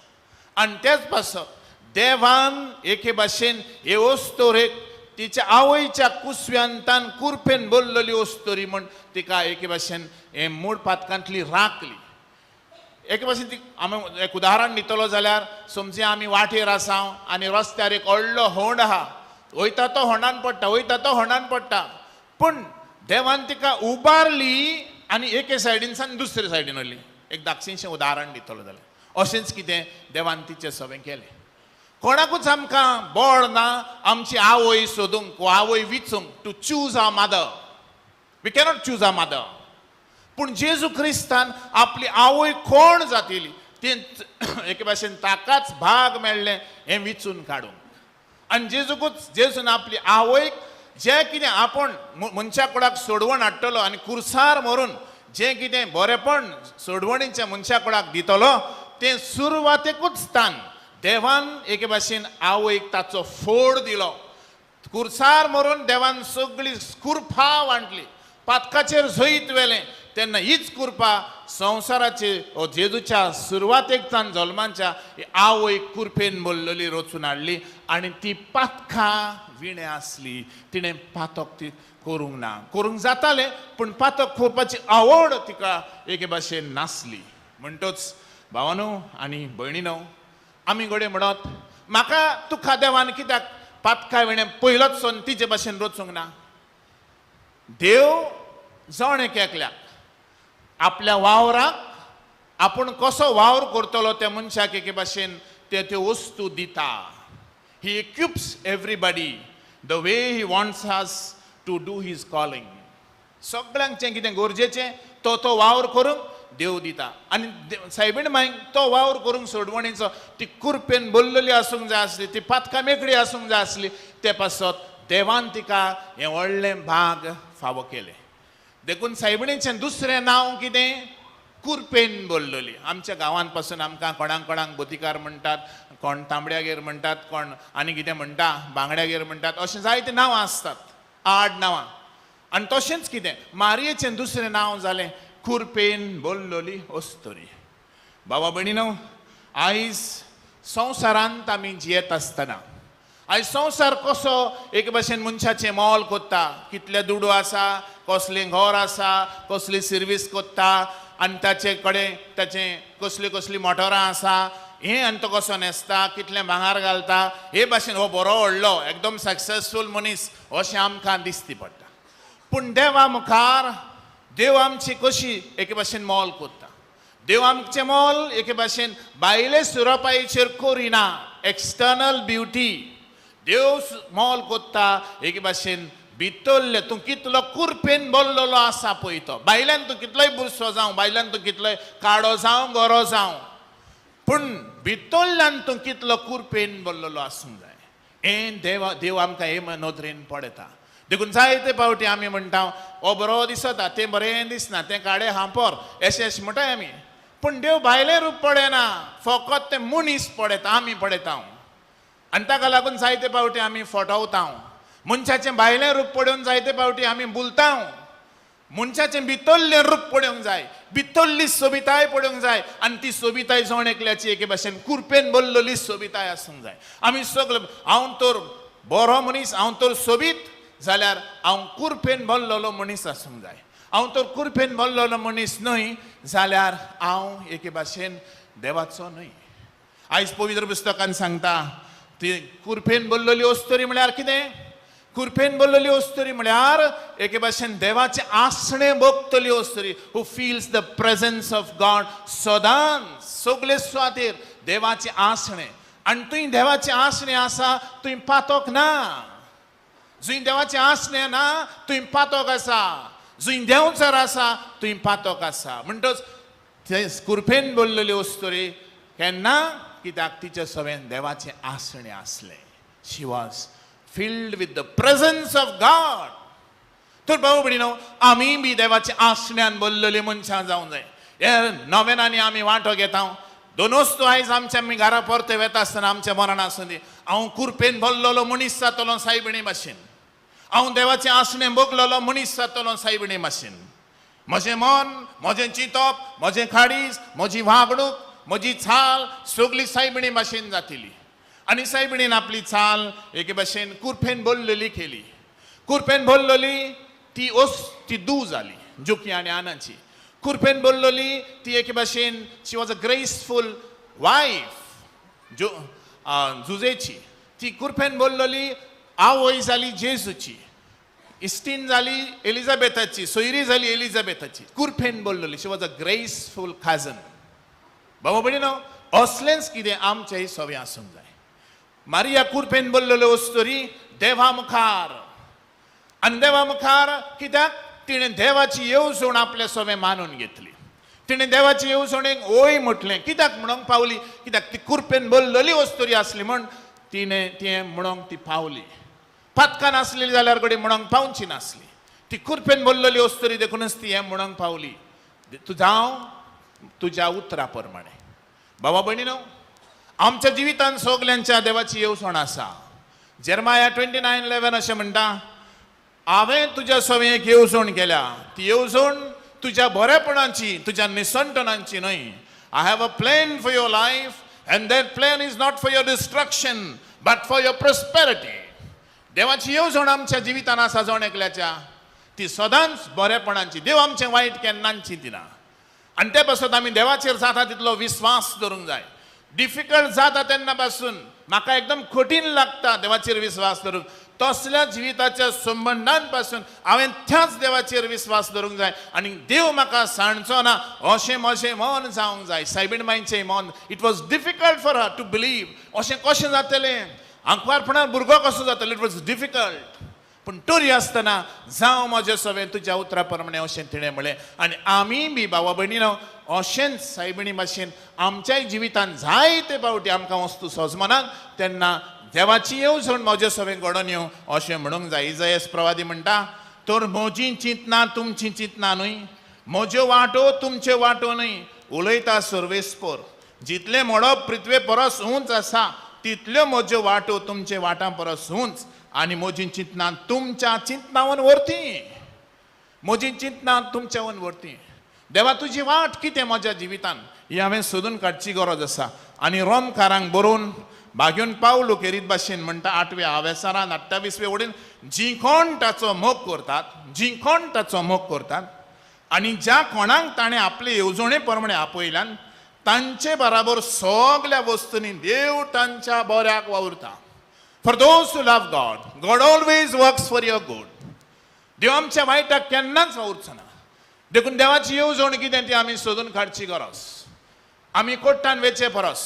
Speaker 5: आनी तेच पासत देवान एके भाशेन हे अस्तोरेक तिच्या आवयच्या कुसव्यांतान कुरपेन बोल्लोली अस्तोरी म्हण तिका एके भाशेन हे मूळ पातकांतली राखली। एके भाशेन ती आमी एक उदाहरण दितलो जाल्यार समजा आमी वाटेर आसा आनी रस्त्यार एक व्हडलो होंड आहा, वयता तो होंडान पडटा, वयता तो होंडान पडटा, पूण देवान तिका उबारली आनी एके सायडीनसान दुसरे सायडीन व्हरली। एक धाकशेंशें उदाहरण दितलो जाल्यार अशेंच कितें देवान तिचें सगळें केलें। कोणाकूच आमकां बळ ना आमची आवय सोदूंक वा आवय विचूंक, to choose our mother, we cannot choose our mother. पूण जेजू क्रिस्तान आपली आवय कोण जातली ती एके भाशेन ताकाच भाग मेळ्ळें हें विचून काडूंक। आनी जेजूकूच जेजून आपली आवयक जें कितें आपूण मनशा कुडाक सोडवण हाडटलो आनी कुर्सार मरून जें कितें बरेपण सोडवणीचें मनशा कुडाक दितलो तें सुरवातेकूच तान देवान एके भाशेन आवयक ताचो फोड दिलो। कुर्सार मरून देवान सगळी कुरपा वांटली, पातकाचेर जैत व्हेलें। तेन्ना हीच कुरपा संवसाराचे जेजूच्या सुरवातेक तान जल्माच्या आवय कुरपेन बोल्लोली रचून हाडली आनी ती पातकां विणें आसली। तिणें पातक ती करूंक ना, करूंक जातालें पूण पातक करपाची आवड तिका एके भाशेन नासली। म्हणटच भावानो आनी भयणीनो, आमी घडये म्हणत म्हाका तुका देवान कित्याक पातकां विणें पयलोच सोन तिचे भाशेन रचूंक ना। देव जण एक एकल्याक आपल्या वावराक आपूण कसो वावर करतलो त्या मनशाक एके भाशेन ते त्यो वस्तू दिता। He equips everybody the way he wants us to do his calling. सगळ्यांक जें कितें गरजेचें तो तो वावर करूंक देव दिता। आनी सायबीण मांयक तो वावर करूंक सोडवणीचो ती कुरपेन बोल्लोली आसूंक जाय आसली, ती पातकां मेकळी आसूंक जाय आसली, ते पासत देवान तिका हें व्हडलें भाग फावो केलें। देखून सायबिणीचें दुसरें नांव कितें, कुरपेन बोल्लोली। आमच्या गांवांत पासून आमकां कोणाक कोणाक बोतीकार म्हणटात, कोण तांबड्यागेर म्हणटात, कोण आनी कितें म्हणटा, बांगड्यागेर म्हणटात, अशें जायतीं नांवां आसतात, आड नांवां। आनी तशेंच कितें मारयेचें दुसरें नांव जालें कुरपेन बोल्लोली अस्तोरी। बाबा भयणीनो, आयज संवसारांत आमी जियेत आसतना आयज संवसार कसो एके भाशेन मनशाचें मोल कोत्ता, कितले दुडू आसा, कसलें घर आसा, कसली सर्वीस कोत्ता आनी ताचे कडेन ताचें कसली कसली मोटरां आसा, हें आनी तो कसो न्हेसता, कितलें भांगर घालता, हे भाशेन हो बरो व्हडलो एकदम सक्सेसफूल मनीस अशें आमकां दिसती पडटा। पूण देवा मुखार देव आमची कशी एके भाशेन मोल कोत्ता, देव आमचें मोल एके भाशेन भायले सुरपायेचेर करिना, एक्सटर्नल ब्युटी। देव मोल कोत्ता एके भाशेन भितरलें तूं कितलो कुरपेन बोल्लोलो आसा पळय तो. भायल्यान तूं कितलोय बुरसो जावं, भायल्यान तूं कितलोय काडो जावं, गोरो जावं, पूण भितरल्यान तूं कितलो कुरपेन बोल्लोलो आसूंक जाय. हें देवा देव आमकां हे नदरेन पळयता. देखून जायते फावटी आमी म्हणटा हो बरो दिसता, तें बरें दिसना, तें काडे हांपोर, अशें अशें म्हणटाय आमी. पूण देव भायलें रूप पळयना, फकत तें मनीस पळयता, आमी पळयता. आनी ताका लागून जायते फावटी आमी फटवता. मनशाचें भायलें रूप पळोवन जायते फावटी आमी भुलता. मनशाचें भितरलें रूप पळोवंक जाय, भितरली सोबिताय पळोवंक जाय. आनी ती सोबिताय जण एकल्याची एके भाशेन कुरपेन बोल्लोली सोबिताय आसूंक जाय. आमी सगळे हांव तर बरो मनीस, हांव तर सोबीत जाल्यार हांव कुरपेन बोल्लोलो मनीस आसूंक जाय. हांव तर कुरपेन बोल्लोलो मनीस न्हय जाल्यार हांव एके भाशेन देवाचो न्हय. आयज पवित्र पुस्तकान सांगता ती कुरपेन बोल्लोली अस्तुरी म्हळ्यार कितें? कुरपेन बोल्लोली अस्तुरी म्हळ्यार एके भाशेन देवाचें आसणें भोगतली अस्तुरी, who feels the presence of God सदांच सगळे सुवातेर देवाचें आसणें. आनी तुवें देवाचें आसणें आसा तुवें पातोक ना. जंय देवाचें आसणें ना थंय पातोक आसा, जंय देंवचार आसा थंय पातोक आसा. म्हणटच ते कुरपेन बोल्लोली अस्तुरी केन्ना कित्याक तिच्या सवेन देवाचें आसणें आसलें. She was filled with the presence of God. तर भाऊ भयणीनो, आमी बी देवाच्या आसण्यान बोल्लोली मनशां जावंक जाय. हे नव्यानांनी आमी वांटो घेता. दोनूच तूं आयज आमच्या आमी घरा परते वेता आसतना आमच्या मरण आसूं दी, हांव कुरपेन बोल्लोलो मनीस जातलो सायबिणी भाशेन, हांव देवाचें आसणें भोगलोलो मनीस जातलो सायबिणी भाशेन. म्हजें मन, म्हजें चिंतप, म्हजें खाडीस, म्हजी वागणूक, म्हजी चाल सगली सायबिणी भाशेन जातली. आनी सायबिणीन आपली चाल एके भाशेन कुरपेन बोल्लोली केली. कुरपेन बोल्लोली ती ओस ती दू जाली जोकी आनी आनाची. कुरपेन बोल्लोली ती एके भाशेन she was a graceful wife जो जुजेची. ती कुरपेन बोल्लोली आवय जाली जेजूची, इस्टीन जाली एलिझाबेथाची, सोयरी जाली एलिझाबेथाची. कुरपेन बोल्लोली, she was a graceful cousin. बाबा भयणीनो, असलेंच कितें आमचें सवें आसूंक जाय. मारिया कुरपेन बोल्लोल्यो अस्तुरी देवा मुखार, आनी देवा मुखार कित्याक तिणें देवाची येवजण आपले सवें मानून घेतली. तिणें देवाची येवजणेक ओय म्हटलें. कित्याक म्हणूंक पावली? कित्याक ती कुरपेन बोल्लोली अस्तुरी आसली म्हण तिणें तें म्हणूंक ती पावली. पातकान आसलेली जाल्यार घडये म्हणूंक पावची नासली. ती कुरपेन बोल्लोली अस्तुरी देखूनच ती हें म्हणूंक पावली, तूं जावं तुज्या उतरा प्रमाणें. बाबा भयणीनो, आमच्या जिवितांत सगल्यांच्या देवाची येवजण आसा. जेरमाया 29:11 अशें म्हणटा, हांवें तुज्या सवें एक येवजण केल्या, ती येवजण तुज्या बरेपणाची, तुज्या निसंटनाची न्हय. I have a plan for your life and that plan is not for your destruction but for your prosperity. देवाची येवजण आमच्या जिवितान आसा जण एकल्याच्या, ती सदांच बरेपणाची. देव आमचें वायट केन्नाच चिंतिना. आनी ते पासत आमी देवाचेर जाता तितलो विस्वास दवरूंक जाय. डिफिकल्ट जाता तेन्ना पासून म्हाका एकदम कठीण लागता देवाचेर विस्वास दवरूंक, तसल्या जिविताच्या संबंदान पासून हांवें त्याच देवाचेर विस्वास दवरूंक जाय आनी देव म्हाका सांडचो ना अशें म्हजें मन जावंक जाय. सायबीण मांयचें मन, it was difficult for her to believe. अशें कशें जातलें, आंकवारपणान भुरगो कसो जातलो, it was difficult. पूण तरी आसतना जावं म्हजें सवें तुज्या उतरा प्रमाणें अशें तिणें म्हणलें. आनी आमी बी भावा भयणीनो अशेंच सायबिणी भाशेन आमच्याय जिवितान जायते फावटी आमकां वस्तू सोजमनात तेन्ना देवाची येवजण म्हजे सवें घडोवन येवं अशें म्हणूंक जाय. इजायस प्रवादी म्हणटा, तर म्हजी चिंतना तुमची चिंतना न्हय, म्हज्यो वाटो तुमच्यो वाटो न्हय, उलयता सर्वेस्पर. जितलें मळब पृथ्वे परस उंच आसा तितल्यो म्हज्यो वाटो तुमचे वाटां परस उंच, आनी म्हजी चिंतना तुमच्या चिंतनावन व्हरती, म्हजी चिंतना तुमच्यावन व्हरती. देवा तुजी वाट कितें म्हज्या जिवितान ही हांवें सोदून काडची गरज आसा. आनी रोमकारांक बरोवन भाग्योन पावलो केरीत भाशेन म्हणटा 8व्या आवेसारान 28वे वडीन, जी कोण ताचो मोग करतात, जी कोण ताचो मोग करतात आनी ज्या कोणाक ताणें आपले येवजणे प्रमाणे आपयल्यान तांचे बराबर सगल्या वस्तूंनी देव तांच्या बऱ्याक वावुरता. For those who love God, God always works for your good. देव आमच्या वायटाक केन्नाच वावुरचो ना. देखून देवाची येवजण कितें ती आमी सोदून काडची गरज. आमी कोट्टान वेचे परस,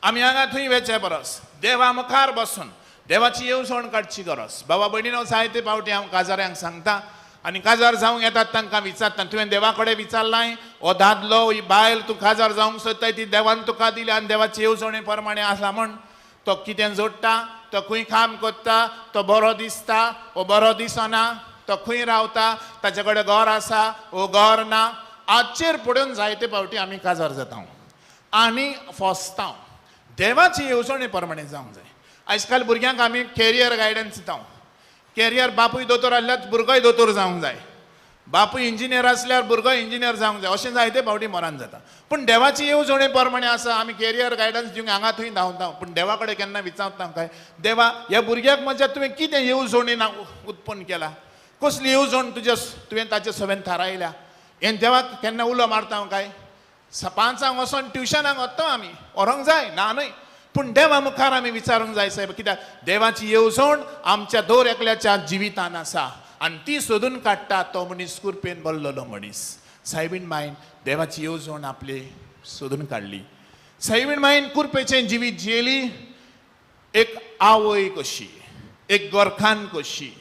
Speaker 5: आमी हांगा थंय वेचे परस देवा मुखार बसून देवाची येवजण काडची गरज. बाबा भयणीनो, जायते फावटी हांव काजाऱ्यांक सांगता आनी काजार जावंक येतात तांकां विचारता, तुवें देवा कडेन विचारलाय? हो दादलो ही बायल तूं काजार जावंक सोदताय ती देवान तुका दिली आनी देवाचे येवजणे प्रमाणे आसा म्हण. तो कितें जोडटा, तो खंय काम करता, तो बरो दिसता वो बरो दिसना, तो खंय रावता, ताचे कडेन घर आसा वो घर ना. आजचेर पडून जायते फावटी आमी काजार जाता आनी फसता. देवाची येवजणे प्रमाणे जावंक जाय. आयज काल भुरग्यांक आमी कॅरियर गायडन्स दिता. कॅरियर, बापूय दोतोर आसल्यार भुरगोय दोतोर जावंक जाय, बापूय इंजिनियर आसल्यार भुरगो इंजिनियर जावंक जाय, अशें जायते फावटी मरान जाता. पूण देवाची येवजणे प्रमाणे आसा. आमी कॅरियर गायडन्स दिवंक हांगा थंय धांवता, पूण देवा कडेन केन्ना विचारता काय, देवा ह्या भुरग्याक म्हज्या तुवें कितें येवजणे ना उत्पन्न केला, कसली येवजण तुज्या तुवें ताचे सवेन थारायल्या? हें देवाक केन्ना उलो मारता काय? 5 वचोन ट्युशनाक वता आमी, व्हरूंक जाय ना न्हय, पूण देवा मुखार आमी विचारूंक जाय साहेब, कित्याक देवाची येवजण आमच्या दर एकल्याच्या जिवितान आसा आनी ती सोदून काडटा तो मनीस कुरपेन भरलेलो मनीस. सायबीण मायन देवाची येवजण आपली सोदून काडली. सायबीण मायन कुरपेचें जिवीत जियेली, एक आवय कशी, एक गोरखान कशी,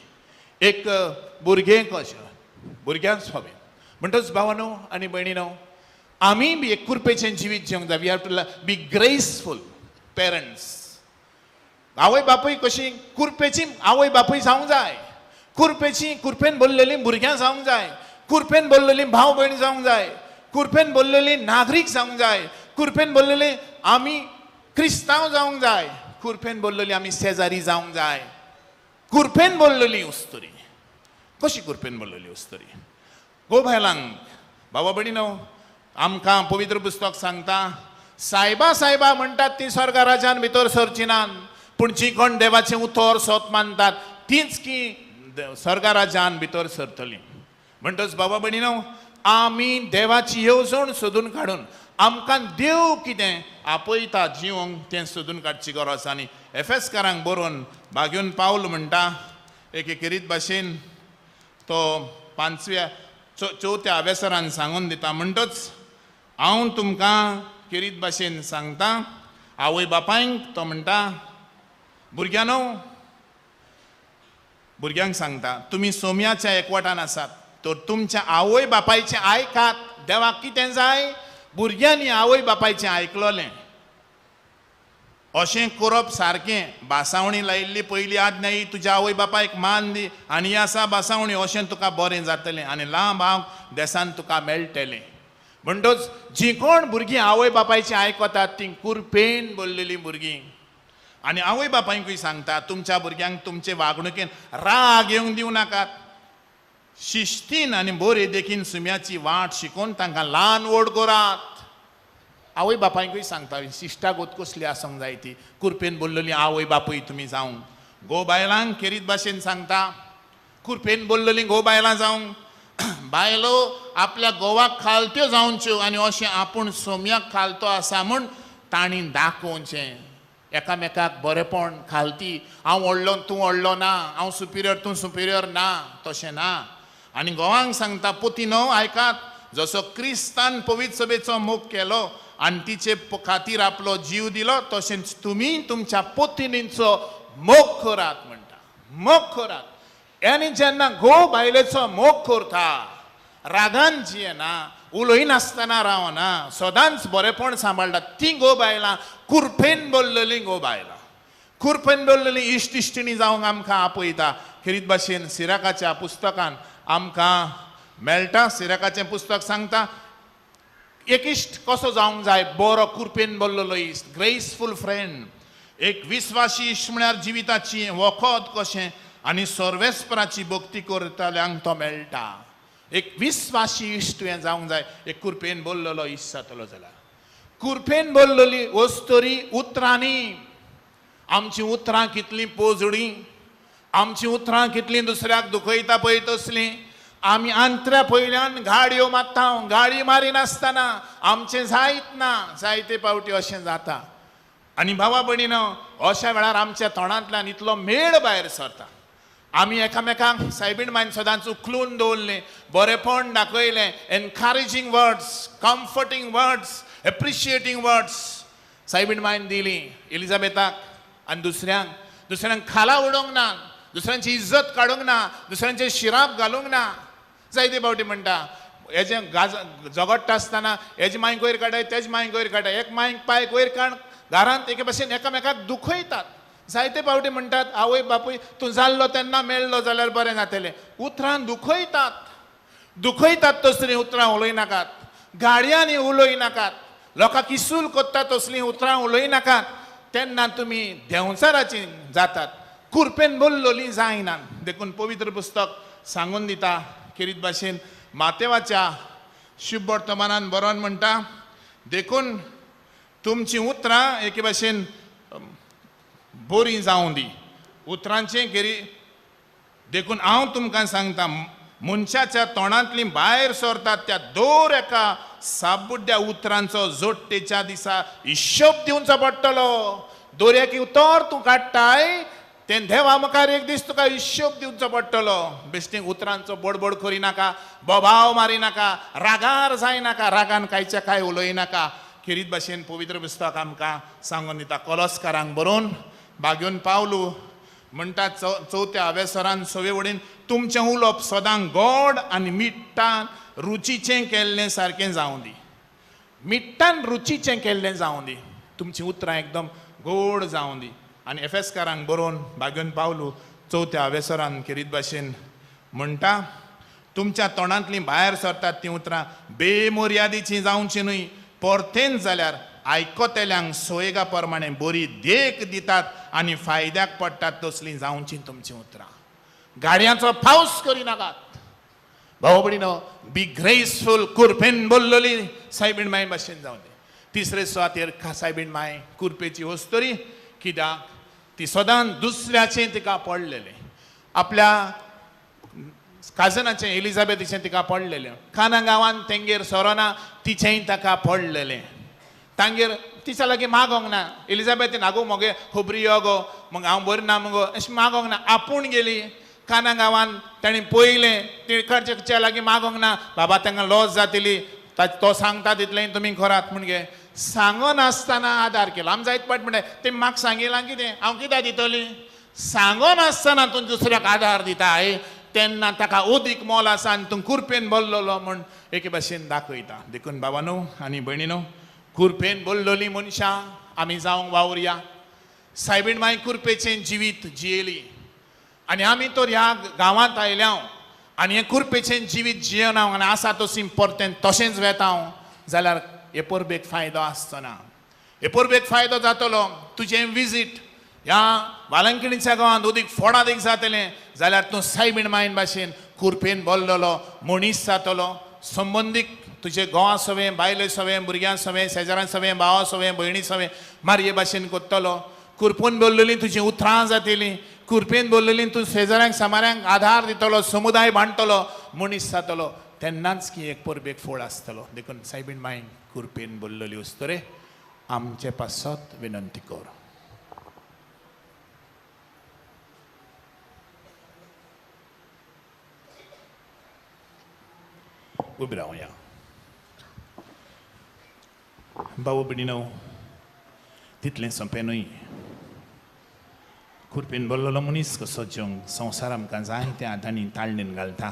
Speaker 5: एक भुरगें कशें, भुरग्यांक सोबें. म्हणटच भावानो आनी भयणीनो, आमी बी एक कुरपेचें जिवीत जिवंक जाय. We have to be graceful parents. आवय बापूय कशी कुरपेची आवय बापूय जावंक जाय, कुरपेची कुरपेन बोल्लेली भुरग्यां जावंक जाय, कुरपेन बोल्लेली भाव भयण जावंक जाय, कुरपेन बोल्लेली नागरीक जावंक जाय, कुरपेन बोल्लेली आमी क्रिस्तांव जावंक जाय, कुरपेन बोल्लेली आमी शेजारी जावंक जाय. कुरपेन बोल्लेली उस्तुरी कशी? कुरपेन बोल्लेली उस्तुरी गो बायलांक बाबा भयणीनो, आमकां पवित्र पुस्तक सांगता, सायबा सायबा म्हणटात ती स्वर्ग राजान भितर सरची नात, पूण जी कोण देवाचें उतर सोत मानतात तीच की स्वर्ग राजान भितर सरतली. म्हणटच बाबा भयणीनो, आमी देवाची येवजण सोदून काडून आमकां देव कितें आपयता जिवंक तें सोदून काडची गरज. आनी एफेसकारांक बरोवन बागेवन पावल म्हणटा एके खेरीत भाशेन तो 5व्या 4थ्या अवेसरान सांगून दिता. म्हणटच हांव तुमकां खेरीत भाशेन सांगता, आवय बापायंक तो म्हणटा, भुरग्यांनो, भुरग्यांक सांगता, तुमी सोम्याच्या एकवटान आसात तर तुमच्या आवय बापायचें आयकात. देवाक कितें जाय? भुरग्यांनी आवय बापायचें आयकलोलें. अशें करप सारकें. बासावणी लायिल्ली पयली आज्ञा ही, तुज्या आवय बापायक मान दी आनी आसा बासावणी, अशें तुका बरें जातलें आनी लांब हांव देसान तुका मेळटलें. म्हणटच जी कोण भुरगीं आवय बापायचें आयकतात तीं कुरपेन बोल्लेलीं भुरगीं. आनी आवय बापायकूय सांगता, तुमच्या भुरग्यांक तुमचे वागणुकेन राग येवंक दिवं नाकात, शिस्तीन आनी बरे देखीन सुम्याची वाट शिकोवन तांकां ल्हान व्हड करात. आवय बापायकूय सांगता, शिश्टागत कसली आसूंक जाय ती, कुरपेन बोल्लेली आवय बापूय तुमी जावंक. गो बायलांक खेरीत भाशेन सांगता, कुरपेन बोल्लेली गो बायलां जावंक. बायलो आपल्या घोवाक खालत्यो जावच्यो आनी अशें आपूण सोम्याक खालतो आसा म्हूण तांणी दाखोवचें. एकामेकाक बरेपण खालती, हांव व्हडलो तूं व्हडलो ना, हांव सुपिरियर तूं सुपिरियर ना, तशें ना. आनी घोवांक सांगता, पुतीनो आयकात, जसो क्रिस्तान पवित्र सभेचो मोग केलो आनी तिचे खातीर आपलो जीव दिलो, तशेंच तुमी तुमच्या पोतिनींचो मोग करात म्हणटा, मोग करात. आनी जेन्ना घोव बायलेचो मोग करता, रागान जियेना, उलयनासतना रावना, सदांच बरेपण सांबाळटा, ती घोव बायलां कुरपेन बोल्लेली घोव बायलां, कुरपेन बोल्लेली इश्ट इश्टिणी जावंक आमकां आपयता. खेरीत भाशेन सिराकाच्या पुस्तकान आमकां मेळटा. सिराकाचें पुस्तक सांगता एक इश्ट कसो जावंक जाय, बरो कुरपेन बोल्लेलो इश्ट, ग्रेसफूल फ्रेंड. एक विस्वासी इश्ट म्हळ्यार जिविताची वखद कशें आनी सर्वेस्पराची भक्ती करतल्यांक तो मेळटा. एक विस्वासी इश्ट तुवें जावंक जाय. एक कुरपेन बोल्लेलो इश्ट जातलो जाल्यार कुरपेन बोल्लेली वस्तरी उतरांनी, आमचीं उतरां कितलीं पोजडीं, आमचीं उतरां कितलीं दुसऱ्याक दुखयता पळय तसलीं. आमी आंतऱ्या पयल्यान गाडयो मारता, गाडी मारिनासतना आमचें जायत ना, जायते फावटी अशें जाता. आनी भावा भयणीनो, अशा वेळार आमच्या तोंडांतल्यान इतलो मेळ भायर सरता. आमी एकामेकांक सायबीण मायन सदांच उखलून दवरलें, बरेपण दाखयलें, encouraging words, comforting words, appreciating words सायबीण मायन दिली एलिजाबेताक आनी दुसऱ्यांक. दुसऱ्यांक खाला उडोवंक ना, दुसऱ्यांची इज्जत काडूंक ना, दुसऱ्यांचे शिराप घालूंक ना. जायते फावटी म्हणटा हेजें गाज झगडटा आसतना हेजे मांयक वयर काडाय, तेजे मांयक वयर काडाय, एक मांयक पायक वयर काड, घरांत एके भाशेन एकामेकाक दुखयतात. जायते फावटी म्हणटात आवय बापूय तूं जाल्लो तेन्ना मेळ्ळो जाल्यार बरें जातलें. उतरां दुखयतात, दुखयतात तसलीं उतरां उलयनाकात, गाडयांनी उलयनाकात, लोकांक इसूल कोत्ता तसलीं उतरां उलयनाकात. तेन्ना तुमी देंवचाराची जातात, कुरपेन बोल्लोली जायना. देखून पवित्र पुस्तक सांगून दिता खेरीत भाशेन मातेवाच्या शुभ वर्तमानान बरोवन म्हणटा, देखून तुमचीं उतरां एके भाशेन बरीं जावं दी, उतरांचें खेरी. देखून हांव तुमकां सांगता, मनशाच्या तोंडांतलीं भायर सरतात त्या दर एका साबुड्ड्या उतरांचो जोडटेच्या दिसा हिशोब दिवचो पडटलो. दर एक उतर तूं काडटाय तें देवा मुखार एक दीस तुका हिशोब दिवचो पडटलो. बेश्टी उतरांचो बडबड करिनाका, बोबाव मारिनाका, रागार जायनाका, रागान कांयच्या कांय उलयनाका. खेरीत भाशेन पवित्र पुस्तक आमकां सांगून दिता कोलोस्कारांक बरोवन बागेवन पावलू म्हणटा चवथ्या अवेसरान सवे वडीन, तुमचें उलोवप सदां गोड आनी मिट्टान रुचीचें केल्लें सारकें जावं दी. मिट्टान रुचीचें केल्लें जावं दी, तुमचीं उतरां एकदम गोड जावं दी. आनी एफेसकारांक बरोवन बागेवन पावलू चवथ्या अवेसरान खेरीत भाशेन म्हणटा, तुमच्या तोंडांतलीं भायर सरतात तीं उतरां बेमर्यादीचीं जावचीं न्हय, परतेंच जाल्यार आयकतल्यांक सोयगा प्रमाणे बरी देख दितात आनी फायद्याक पडटात तसलीं जावचीं तुमचीं उतरां. गाडयांचो पावस करिनाकात. भाव भयणीनो, बी ग्रेसफूल, कुरपेन बोल्लोली सायबीण माय भाशेन जावं दी. तिसरे सुवातेर सायबीण माय कुरपेची वस्तुरी, कित्याक ती सदांच दुसऱ्याचें तिका पडलेलें, आपल्या काजनाचें एलिझाबेथीचें तिका पडलेलें, काना गांवांत तेंगेर सोरोना तिचेंय ताका पडलेलें, तांगेर तिच्या लागीं मागोंक ना. एलिझाबेथीन आगो मगे खबरी यो गो, मग हांव बरें ना मगो अशें मागोंक ना, आपूण गेली काना गांवांत, ताणें पयलें तिकडच्या लागीं मागोंक ना, बाबा तांकां लॉस जातली, तो सांगता तितलें तुमी करात म्हणगे सांगनासतना आदार केलो. आम जायत पाट म्हणटा तें म्हाका सांगिलां कितें, हांव कित्याक दितली? सांगनासतना तूं दुसऱ्याक आदार दिताय तेन्ना ताका अदीक मोल आसा आनी तूं कुरपेन बोल्लोलो म्हूण एके भाशेन दाखयता. देखून बाबानो आनी भयणीनो, कुरपेन बोल्लोली मनशां आमी जावंक वावुरया. सायबीण माय कुरपेचें जिवीत जियेली आनी आमी तर ह्या गांवांत आयल्या आनी हें कुरपेचें जिवीत जियेना आनी आसा तशी परतें तशेंच वेता जाल्यार हे परबेक फायदो आसचो ना. हे परबेक फायदो जातलो तुजें विजीट ह्या वालंकिणीच्या गांवांत उदीक फोडादीक जातलें जाल्यार तूं सायबीण मायन भाशेन कुरपेन बोल्लोलो मनीस जातलो. संबंदीक तुजे घोवा सवें, बायले सवें, भुरग्यां सवें, शेजाऱ्यां सवें, भावा सवें, भयणी सवें मारये भाशेन कोत्तलो. कुरपून बोल्लेलीं तुजीं उतरां जातलीं, कुरपेन बोल्लेलीं तूं शेजाऱ्यांक सामाऱ्यांक आधार दितलो, समुदाय बांदतलो, मनीस जातलो. तेन्नाच की एक परबेक फोळ आसतलो. देखून सायबीण मायन कुरपेन बोल्लेली उस्तरे आमचे पासत विनंती कर. उबी रावया. भाऊ भयणीनो, तितलें सोंपें न्हय. कुरपेन बोल्लोलो मनीस कसो जेवंक संवसार आमकां जायत्या हातांनी ताळणेन घालता.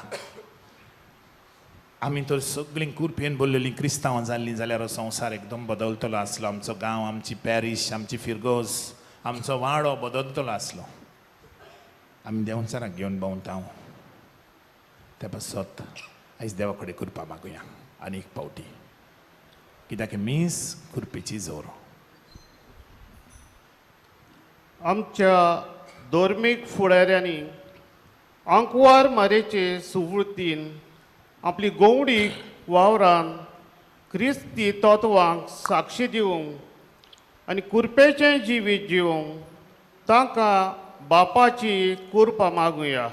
Speaker 5: आमी तर सगळीं कुरपेन बोल्लेलीं क्रिस्तांवां जाल्लीं जाल्यार संवसार एकदम बदलतलो आसलो. आमचो गांव, आमची पॅरीश, आमची फिरगोज, आमचो वाडो बदलतलो आसलो. आमी देंवचाराक घेवन भोंवता त्या पासत आयज देवा कडेन कृपा मागुया आनी एक पावटी, कित्याक मीस कुरपेची जोर.
Speaker 4: आमच्या धर्मीक फुडाऱ्यांनी आंकवार मारेचे सुवृत्तीन आपली गोवडीक वावरान क्रिस्ती तत्वांक साक्षी दिवंक आनी कुरपेचें जिवीत जिवंक तांकां बापाची कुरपा मागुया.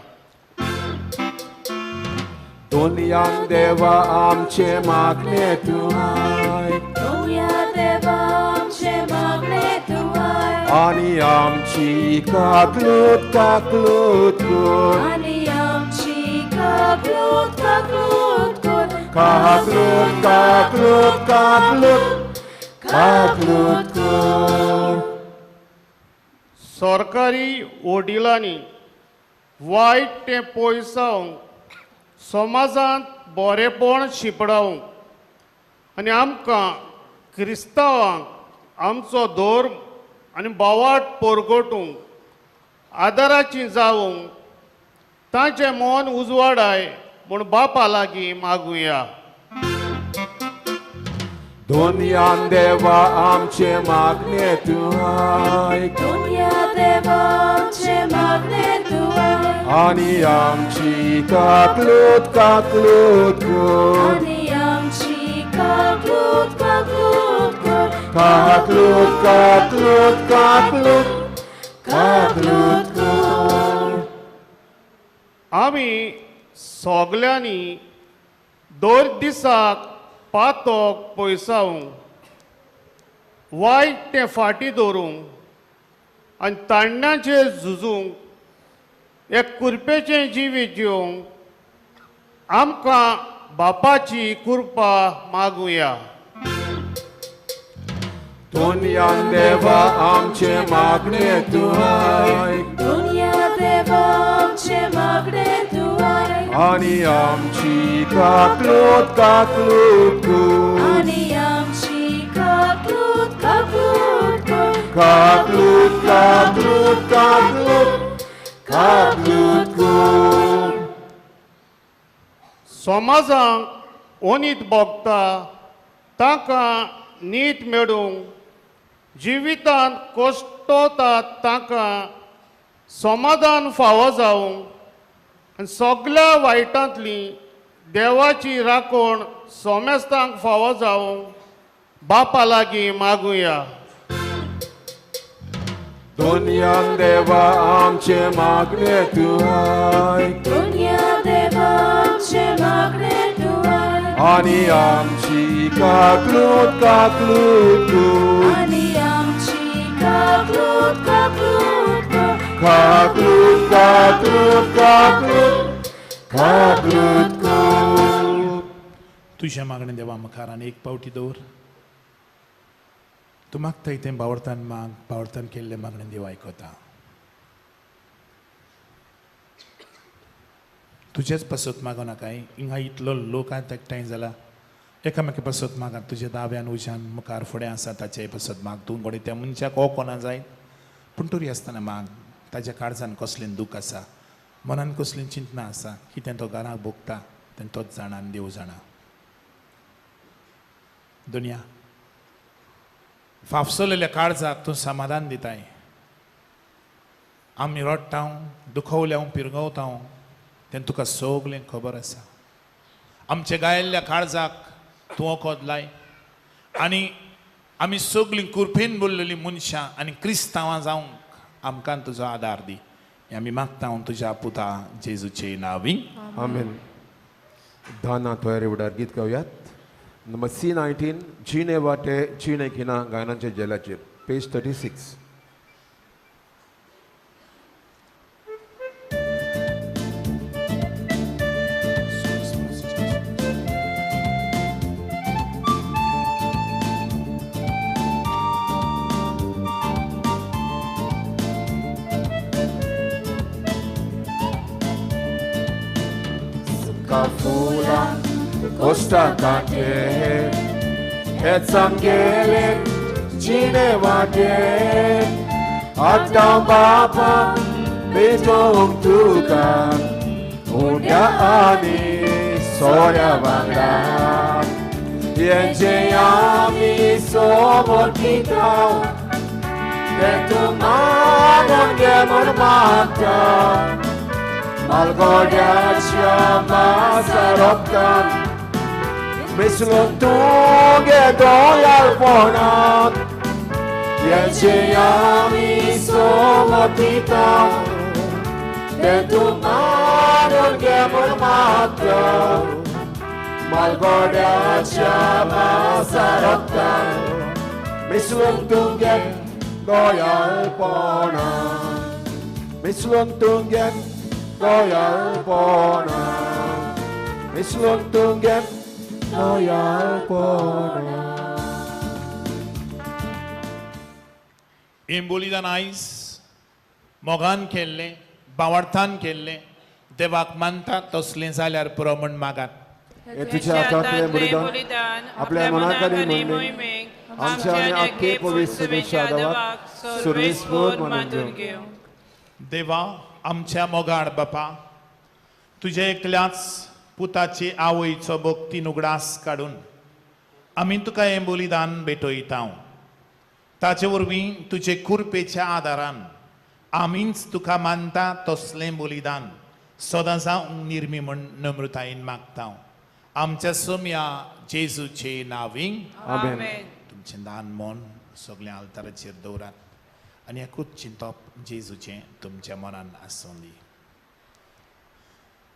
Speaker 2: दुनियान देवा आमचे मागणे तुवाय,
Speaker 8: दुनिया देवा आमचे मागणे तुवाय,
Speaker 2: आनी आमची काकलूत काकलूत कर,
Speaker 8: आनी आमची काकलूत काकलूत कर,
Speaker 2: काकलूत काकलूत काकलूत काकलूत कर.
Speaker 4: सरकारी वडिलांनी वायट तें पयसावंक समाजांत बरेपण शिंपडावंक आनी आमकां क्रिस्तांवांक आमचो धर्म आनी भावार्थ परगटूंक आदाराची जावंक तांचें मन उजवाडाय म्हूण बापा लागीं मागुया.
Speaker 2: दोनयान देवा आमचे मागणे तुहाय,
Speaker 8: दोनया देवा आमचे मागणे तुहाय,
Speaker 2: आनी आमची काकलूत काकलूत कर,
Speaker 8: आनी आमची काकलूत काकलूत कर,
Speaker 2: काकलूत काकलूत काकलूत काकलूत कर.
Speaker 4: आमी सगल्यांनी दर दिसाक पातोक पयसावंक वायट तें फाटीं दवरूंक आनी ताण्ण्याचेर झुजूंक एक कुरपेचें जिवीत जिवंक आमकां बापाची कृपा मागुया.
Speaker 2: दोनयान देवा आमचे मागणे तुहाय,
Speaker 8: दोनया देवा आमचे मागणे तुहाय,
Speaker 2: आनी आमची काकलूत काकलूत कर,
Speaker 8: आनी आमची काकलूत काकलूत कर,
Speaker 2: काकलूत काकलूत काकलूत काकलूत कर.
Speaker 4: समाजांक ओनीत भोगता तांकां नीत मेळूंक, जिवितांत कश्टवतात तांकां समाधान फावो जावंक आनी सगल्या वायटांतली देवाची राखण सोमेस्तांक फावो जावंक बापा लागीं मागुया.
Speaker 2: दोनयान देवा आमचे मागणे तुहाय,
Speaker 8: दोनया देवा आमचे मागणे तुहाय,
Speaker 2: आनी आमची काकलूत काकलूत कर,
Speaker 8: आनी आमची काकलूत काकलूत कर,
Speaker 2: काकलूत काकलूत काकलूत काकलूत कर.
Speaker 5: तुजें मागणें देवा मुखार आनी एक पावटी दवर. तूं मागताय तें बावडतान माग, बावडतान केल्लें मागणें देव आयकता. तुजेच पासत मागो नाकाय, हिंगा इतलो लोक आतां एकठांय जाला, एकामेका पासत मागा. तुज्या दाव्यान उज्यान मुखार फुडें आसा ताचे पासत माग. तूं घडये त्या मनशाक हो कोणा जायत, पूण तरी आसतना माग. ताज्या काळजान कसलें दूख आसा, मनान कसलीं चिंतना आसा, कितें तो घराक भोगता तें तोच जाणा आनी देव जाणा. दुनिया फाफसलेल्या काळजाक तूं समाधान दिताय. आमी रडटा, दुखवल्या, पिरगवता तें तुका सगळें खबर आसा. आमच्या गायल्ल्या काळजाक तूं वखद लाय आनी आमी सगळीं कुरपेन बोल्लेलीं मनशां आनी क्रिस्तांवां जावंक आमकां तुजो आदार दी. आमी मागता तुज्या पुता जेजूचे नांवी,
Speaker 2: आमेन. दाना तयारी उडार गीत गावयात. नंबर C19 जिणे वाटे जिणे खिना गायनांच्या जेलाचेर, पेज 36. फुलां कोश्टा कांटे हेच आमगेले जिणे वाटे, आतां बापा भेटोवंक तुका उंड्या आनी सोऱ्या वांगडा, हेंचें आमी सोबत दिता तें तूं मागून घे म्हूण मागता. मालगोड्याच्या मासा रोगतान मिसळून तुगे दोयालपणांत, हेंचें आमी सोबत दिता तें तूं मागून घे म्हूण मागता. मालगोड्याच्या मासा रोगतान मिसळून तुगे दोयालपणांत, मिसळून तुगे दोयालपणांत, मिसळून तुगे दोयालपणांत.
Speaker 5: हें बलिदान आयज मोगान केल्लें, बावडथान केल्लें, देवाक मानता तसलें जाल्यार पुरो म्हूण मागात.
Speaker 2: हे तुझ्या हातांतलें बलिदान आपल्या मनाक आनी मोहिमेक आमच्या आनी आख्खे पवित्र सभेच्या देवाक सर्वेस्पर मानून घेवं.
Speaker 5: देवा आमच्या मोगाळ बापा, तुज्या एकल्याच पुताची आवयचो भक्तीन उगडास काडून आमी तुका हें बलिदान भेटयता. ताचे वरवीं तुजे कुरपेच्या आदारान आमीच तुका मानता तसलें बलिदान सदां जावंक निर्मी म्हूण नम्रतायेन मागता. आमच्या सोम्या जेजूचे नांवी
Speaker 2: आमेन.
Speaker 5: तुमचें दान मन सगळ्या आल्ताराचेर दवरात आनी एकूच चिंतप जेजूचें तुमच्या मनान आसूं दी.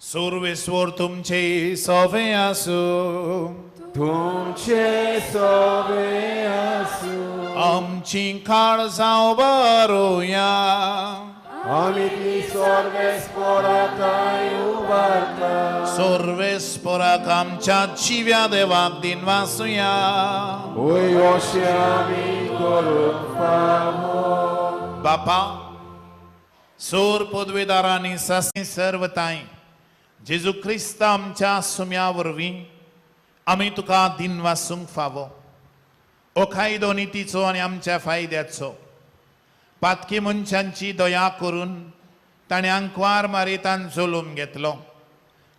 Speaker 5: सर्वेस्वर तुमचे सवे आसूं,
Speaker 2: तुमचे सवे आसूं.
Speaker 5: आमची काळजां बरोया,
Speaker 2: आमी ती सर्वेस्पराक उबारता.
Speaker 5: सर्वेस्पराक आमच्या जिव्या देवाक दिनवासुया.
Speaker 2: वय अशें आमी करूंक फावो.
Speaker 5: बापा, सोर पदवेदारांनी सासणी सर्वताय जेजू क्रिस्त आमच्या सुम्या वरवीं आमी तुका दिनवासूंक फावो. ओ कायदो नितीचो आनी आमच्या फायद्याचो पातकी मनशांची दया करून ताणें आंकवार मारितान जलोम घेतलो.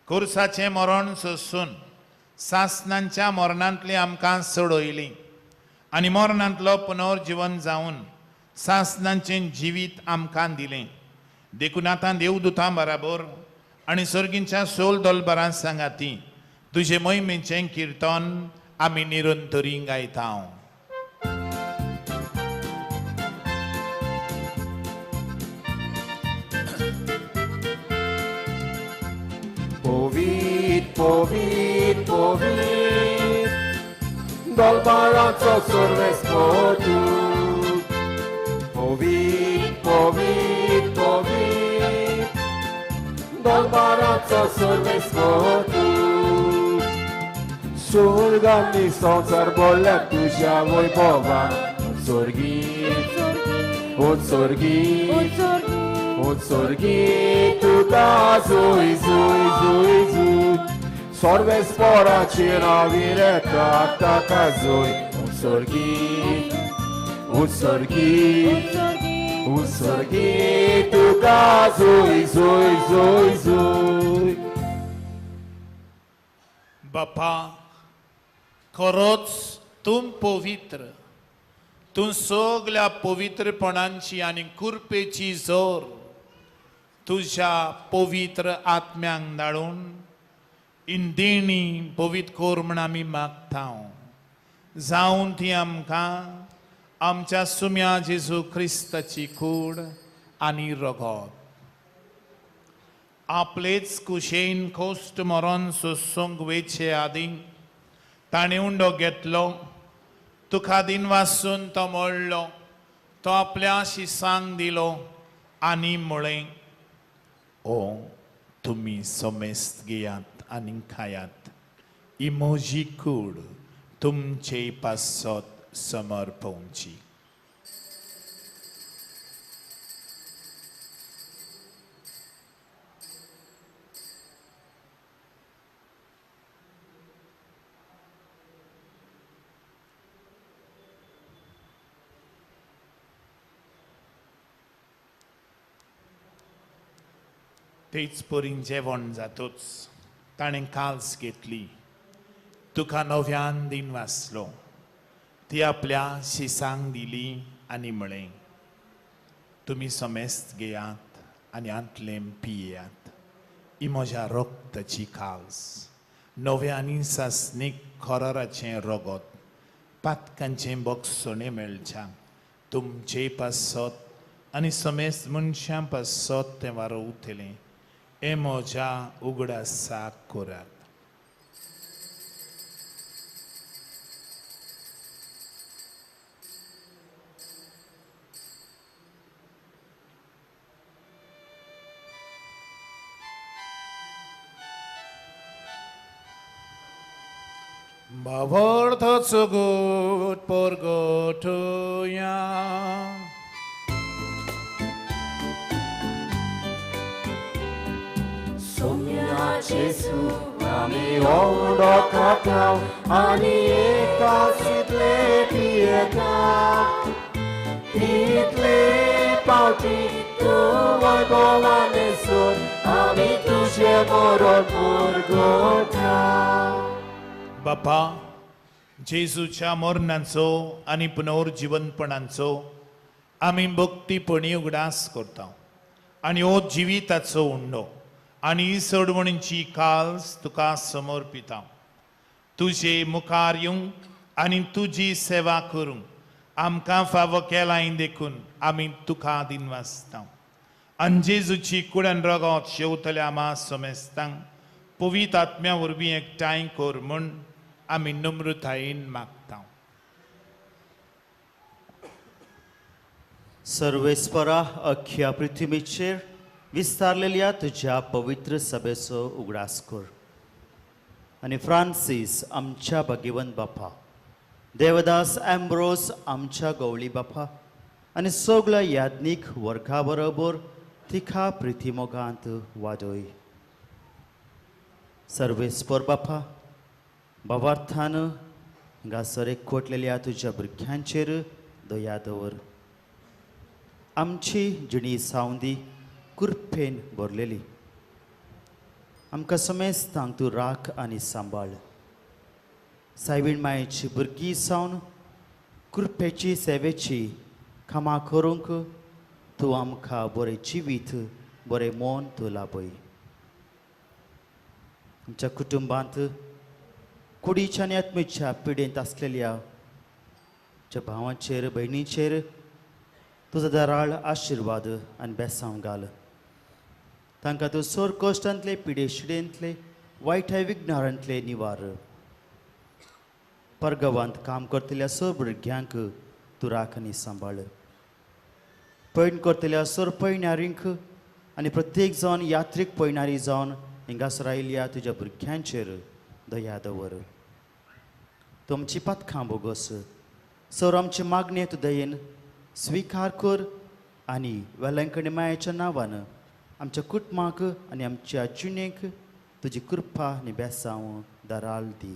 Speaker 5: कुर्साचें मरण सोसून सासणांच्या मरणांतली आमकां सोडयली आनी मरणांतलो पुनर्जिवन जावन सासणांचें जिवीत आमकां दिलें. देखून आतां देवदुतां बराबर आनी सर्गींच्या सोल दोलबरां सांगाती तुजे मोहिमेचें किर्तन आमी निरंतरी गायता.
Speaker 2: पवीत पवीत पवीत दलबाराचो सर्वेस्पर तूं. पवीत पवीत पवीत दलबाराचो सर्वेस्पर तूं. स्वर्गांनी संवसार भरल्या तुज्या वैभवान. उत्सर्गीत उत्सर्गीत उत्सर्गीत तुका जुय जुय जुय जुय. सर्वेस्पराचे नांवीर येता ताका जुय. उत्सर्गीत उत्सर्गीत उत्सर्गीत तुका जुय जुय जुय जुय.
Speaker 5: बापा, खरोच तूं पवित्र, तूं सगल्या पवित्रपणांची आनी कुरपेची जोर तुज्या पवित्र आत्म्यांक धाडून इंदिणी पवित्र कर म्हूण आमी मागता. जावन ती आमकां आमच्या सुम्या जेजू क्रिस्ताची कूड आनी रगत आपलेच कुशेन कोश्ट मरण सोसूंक वेचे आदीं ताणें उंडो घेतलो, तुका दिनवासून तो मोडलो, तो आपल्या शिसांक दिलो आनी म्हळें, ओ तुमी समेस्त घेयात आनी खायात, ही म्हजी कूड तुमचे पासत समर्पवची. तेच परीन जेवण जातूच ताणें काल्स घेतली, तुका नव्यान दिन वाचलो, ती आपल्या शिसांक दिली आनी म्हळें, तुमी समेस्त घेयात आनी आंतलें पियेयात, ही म्हज्या रक्ताची काल्स, नव्या आनी सासणीक खराराचें रगत, पातकांचें बक्षणें मेळच्या तुमचे पासत आनी समेस्त मनशां पासत तें वारोवतलें. हे म्हज्या उगडासाक करात. भावार्थाचो गोट परगटया.
Speaker 2: जेजू आमी उदक खाता आनी एकाच इतले पियेता तितले पावटी तूं वैभवान सोड आमी तुजें मरण पुरगोता.
Speaker 5: बापा, जेजूच्या मरणाचो आनी पुनर्जिवनपणाचो आमी भक्तीपणी उगडास करता आनी हो जिविताचो उंडो आनी सोडवणीची काल्स तुका समर्पिता. तुजे मुखार येवंक आनी तुजी सेवा करूंक आमकां फावो केलाय देखून आमी तुका दिनवासता. आनी जेजूची कुडन रगत शेवतल्या आमा समेस्तांक पवित्र आत्म्या वरवीं एकठांय कर म्हूण आमी नम्रतायेन मागता.
Speaker 9: सर्वेस्परा, अख्ख्या पृथ्वीचेर विस्तारलेल्या तुज्या पवित्र सभेचो उगडास कर आनी फ्रांसीस आमच्या भगिवंत बापा, देवदास एम्ब्रोस आमच्या गवळी बापा आनी सगळ्या याज्ञीक वर्गा बरोबर तिखा प्रितीमोगांत वाडय. सर्वेस्पर बापा, भावार्थान हांगासर एकवटलेल्या तुज्या भुरग्यांचेर दया दवर. आमची जिणी सावंदी कृपेन भरलेली, आमकां समेस्तांक तूं राख आनी सांबाळ. सायबीण मायेची भुरगीं सावन कृपेची सेवेची कामां करूंक तूं आमकां बरें जिवीत बरें मन तूं लाभय. आमच्या कुटुंबांत कुडीच्या आनी आत्मेच्या पिडेंत आसलेल्या आमच्या भावांचेर भयणीचेर तुजो दराळ आशिर्वाद आनी बेसांव घाल. तांकां तूं सोर कश्टांतले पिडे शिडेंतले वायट विघ्नारांतले निवार. परगवांत काम करतल्या सोर भुरग्यांक तूं राख आनी सांबाळ. पयण करतल्या सोर पयणारींक आनी प्रत्येक जावन यात्रीक पयणारी जावन हिंगासर आयिल्ल्या तुज्या भुरग्यांचेर दया दवर. तुमची पातखां बोगस सर आमची मागणें तूं दयेन स्विकार कर आनी वेलंकणी मायेच्या नांवान आमच्या कुटुंबाक आनी आमच्या जिणेक तुजी कृपा आनी बेसांव दराल दी.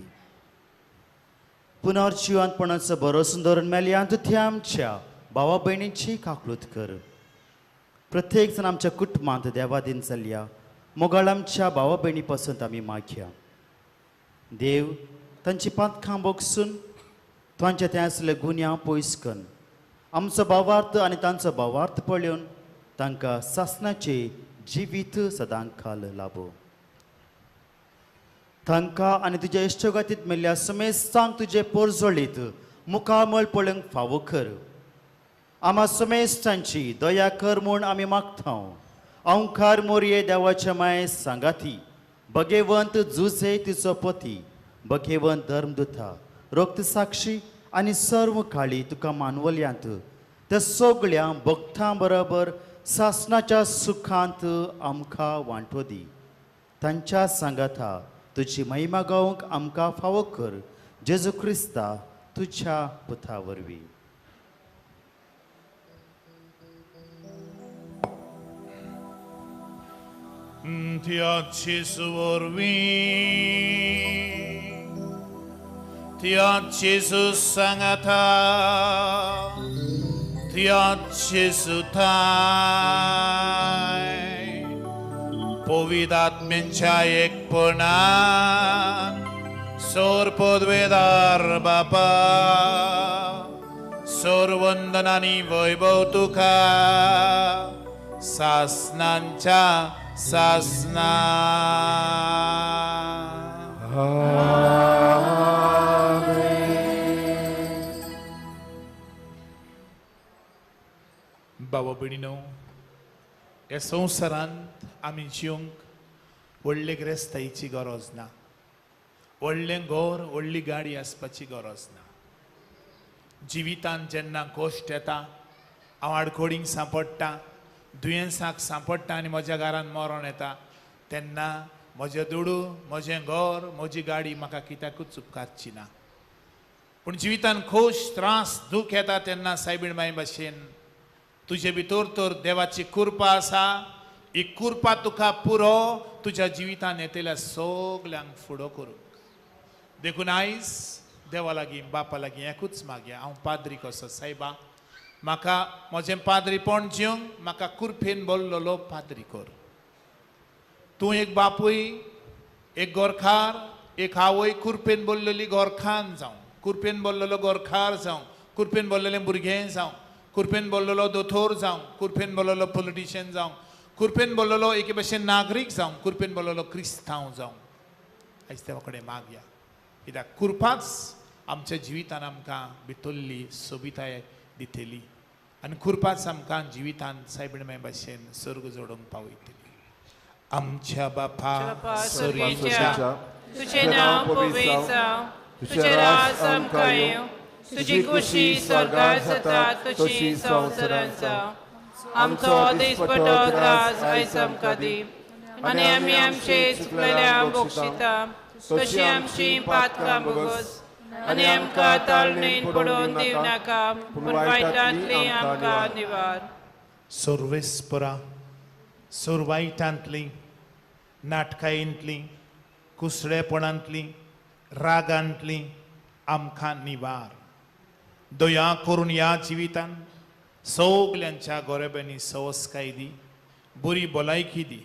Speaker 9: पुनर्जिवंतपणाचो भरोसो दवरून मेल्यांत त्या आमच्या भावा भयणीची काकळूत कर. प्रत्येक जाण आमच्या कुटुंबांत देवादीन चलया मोगाळ आमच्या भावा भयणी पसंत आमी मागया. देव तांची पातखां बोगसून तांच्या थंय आसले गुन्यांव पयस करून आमचो भावार्थ आनी तांचो भावार्थ पळोवन तांकां सासणाचें जिवीत सदांकाल लाबो. तांकां आनी तुज्या इश्टगातींत मेल्ल्या समेस्तांक तुजे पोरजोळीत मुखामळ पळोवंक फावो कर. आमा समेस्तांची दया कर म्हूण आमी मागता. अंकार मोरये देवाच्या माये सांगाती भगेवंत जुझे तिचो पती भगेवंत धर्मदुता रक्त साक्षी आनी सर्व काळी तुका मानवल्यांत त्या सगळ्या भक्तां बरोबर सासणाच्या सुखांत आमकां वांटो दी. तांच्या सांगाता तुजी महिमा गावंक आमकां फावो कर. जेजू क्रिस्ता तुज्या पुता वरवीं.
Speaker 5: त्या जेजू वरवीं, त्या जेजू सांगाता, त्या जेजू थाय पवित्र आत्म्यांच्या एकपणान सोर पदवेदार बापा सोर वंदनानी वैभव तुका सासनांच्या सासना. बाबा भयणीनो, ह्या संवसारांत आमी जिवंक व्हडले ग्रेस्तायेची गरज ना, व्हडलें घर व्हडली गाडी आसपाची गरज ना. जिवितांत जेन्ना कश्ट येता, हांव आडखोडींक सांपडटा, दुयेंसाक सांपडटा आनी म्हज्या घरांत मरण येता तेन्ना म्हजें दुडू म्हजें घर म्हजी गाडी म्हाका कित्याकूच उपकारची ना. पूण जिवितांत खोश त्रास दूख येता तेन्ना सायबीण माय भाशेन तुजे भितर तर देवाची कृपा आसा, ही कुरपा तुका पुरो तुज्या जिवितान येतल्या सगल्यांक फुडो करूंक. देखून आयज देवा लागीं बापा लागीं एकूच मागया, हांव पाद्री कसो सायबा, म्हाका म्हजें पाद्रीपण जिवंक म्हाका कुरपेन बोल्लोलो पाद्री कर. तूं एक बापूय, एक गोरखार, एक आवय कुरपेन बोल्लेली गोरखान जावं, कुरपेन बोल्लेलो गोरखार जावं, कुरपेन बोल्लेलें भुरगें जावं, कुरपेन बोल्लेलो दोतोर जावं, कुरपेन बोल्लेलो पॉलिटिशियन जावं, कुरपेन बोल्लेलो एके भशेन नागरीक जावं, कुरपेन बोल्लेलो क्रिस्तांव जावं. आयज देवा कडेन मागया, कित्याक कुरपाच आमच्या जिवितान आमकां भितरली सोबिताय दितली आनी कुरपाच आमकां जिवितान सायबीण भाशेन सर्ग जोडूंक पावयतली. आमच्या बापा
Speaker 4: स्वर्गीच्या, तुझें नांव पवित्र जावं, तुझें राज आमकां येवं, तुजी खुशी स्वर्गार जाता तशी संवसारांत जावं. आमचो दिसपटो त्रास आयज आमकां दी आनी आमी आमचे चुकलेल्यांक बक्षिता तशी आमची पातकां भोगस आनी आमकां ताळणेन पडोवन दिवं नाका, पूण वायटांतली आमकां निवार.
Speaker 5: सर्वेस्परा, सोरवायटांतली, नाटकायेंतली, कुसडेपणांतली, रागांतली आमकां निवार. दया करून ह्या जिवितान सगल्यांच्या गोरेब्यांनी सवसकाय दी, बरी भलायकी दी.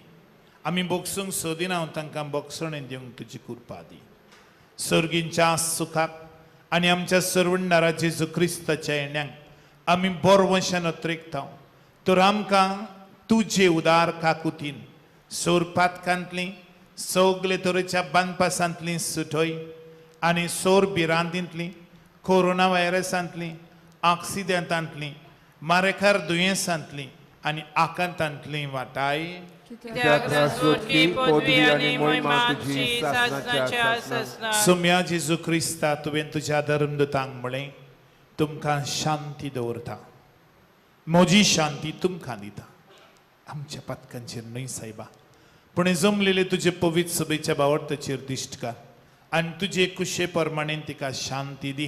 Speaker 5: आमी बोगसूंक सोदिना, तांकां बोगसणें दिवंक तुजी कृपा दी. सर्गींच्या सुखाक आनी आमच्या सर्वणारा जेजू क्रिस्ताच्या येण्याक आमी बोरवंशान अत्रेकता. तर आमकां तुजे उदार काकुतीन सोरपातकांतली सगले तरेच्या बांदपासांतली सुटय आनी सोर भिरांतींतली, कोरोना व्हायरसांतली, आक्सिडेंटांतली, मारेकार दुयेंसांतली आनी आकांतांतली वाटाय. सुम्या जेजू क्रिस्ता, तुवें तुज्या धर्मदूतांक म्हळें, तुमकां शांती दवरता, म्हजी शांती तुमकां दिता. आमच्या पातकांचेर न्हय सायबा, पूण जमलेले तुजे पवित्र सभेच्या बावडताचेर दिश्ट कर आनी तुजे कुशे प्रमाणे तिका शांती दी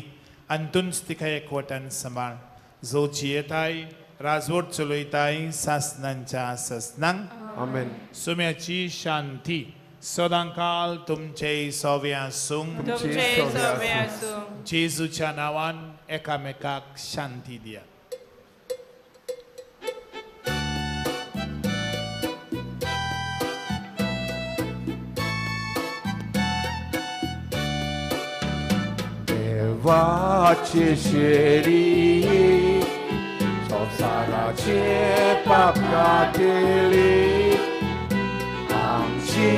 Speaker 5: आनी तूंच तिका एकवटान सांबाळ. जो जियेताय राजवट चलयताय सासनांच्या सासनांक.
Speaker 2: आमेन.
Speaker 5: सुम्याची शांती सदांकाल तुमचे सोवे आसूं. जेजूच्या नांवान एकामेकाक शांती दिया.
Speaker 2: देवाचे शेरी संवसाराचे पाप काडटली, आमची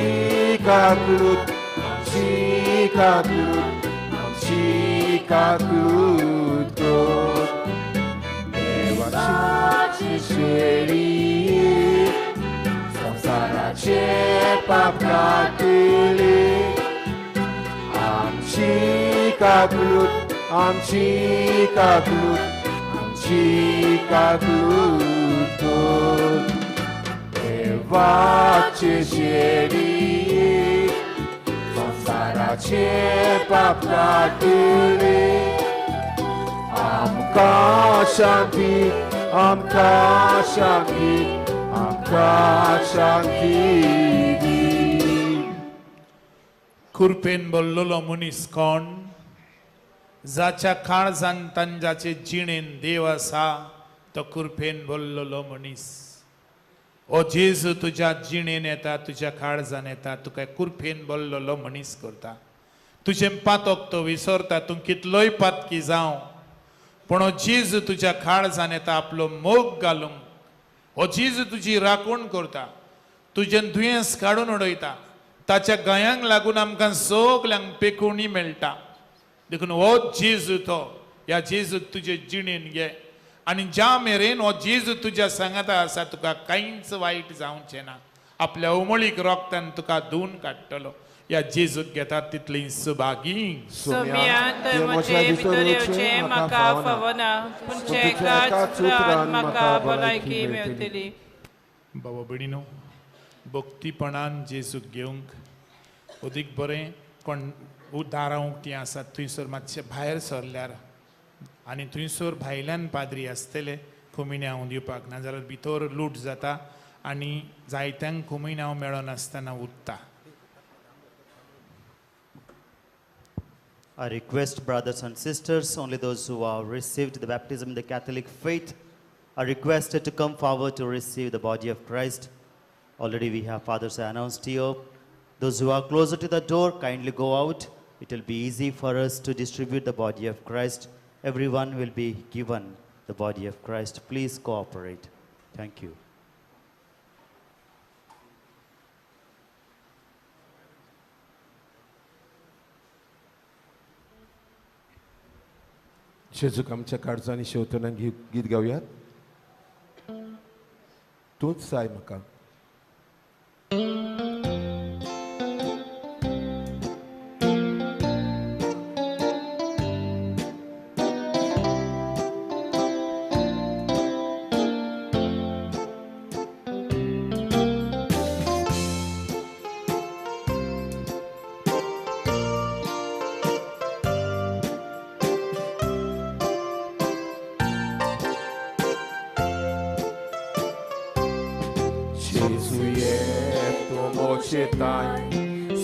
Speaker 2: काकूत, आमची काकूत, आमची काकूत कर. देवाचे शेरी संवसाराचे पाप काडटली, आमची काकूत, आमची काकूत, आमची काकूत कर. देवाचे शेरी संवसाराचे पाप काडटली, आमकां शांती, आमकां शांती, आमकां शांती दी.
Speaker 5: कुरपेन बोल्लोलो मनीस कोण, जाच्या काळजान तांजाचे जिणेन देव आसा तो कुरपेन बोल्लोलो मनीस. ओ जेजू तुज्या जिणेन येता, तुज्या काळजान येता, तुका कुरपेन बोल्लोलो मनीस करता. तुजें पातक तो विसरता, तूं कितलोय पातकी जावं, पूण ओ जेजू तुज्या काळजान येता आपलो मोग घालूंक. ओ जेजू तुजी राखण करता, तुजें दुयेंस काडून उडयता. ताच्या गायांक लागून आमकां सगल्यांक पेकोवणी मेळटा. देखून हो जेजू तो, ह्या जेजूक तुजे जिणेन घे आनी ज्या मेरेन हो जेजू तुज्या सांगाता आसा तुका कांयच वायट जावचें ना. आपल्या उमळीक रोगतान तुका धुवन काडटलो. ह्या जेजूक घेतात तितली सुभागी.
Speaker 4: सोम्या, तुवें म्हजे भितर येवचें म्हाका फावना, पूण एकाच उतरान म्हाका भलायकी मेळटली.
Speaker 5: बाबा भयणीनो, भक्तीपणान जेजूक घेवंक अदीक बरें. कोण दारां उक्तीं आसात थंयसर मातशें भायर सरल्यार आनी थंयसर भायल्यान पाद्री आसतले कोमिन्यांव दिवपाक, नाजाल्यार भितर लूट जाता आनी जायत्यांक कोमुयनांव मेळनासतना उरता.
Speaker 9: I request brothers and sisters, only those who have received the baptism in the Catholic faith are requested to come forward to receive the body of Christ. Already we have fathers announced here. Those who are closer to the door, kindly go out. It will be easy for us to distribute the body of Christ. Everyone will be given the body of Christ. Please cooperate. Thank you.
Speaker 2: जेजूक आमच्या काळजांनी शेवतना गीत गावयात. तूंच जाय म्हाका.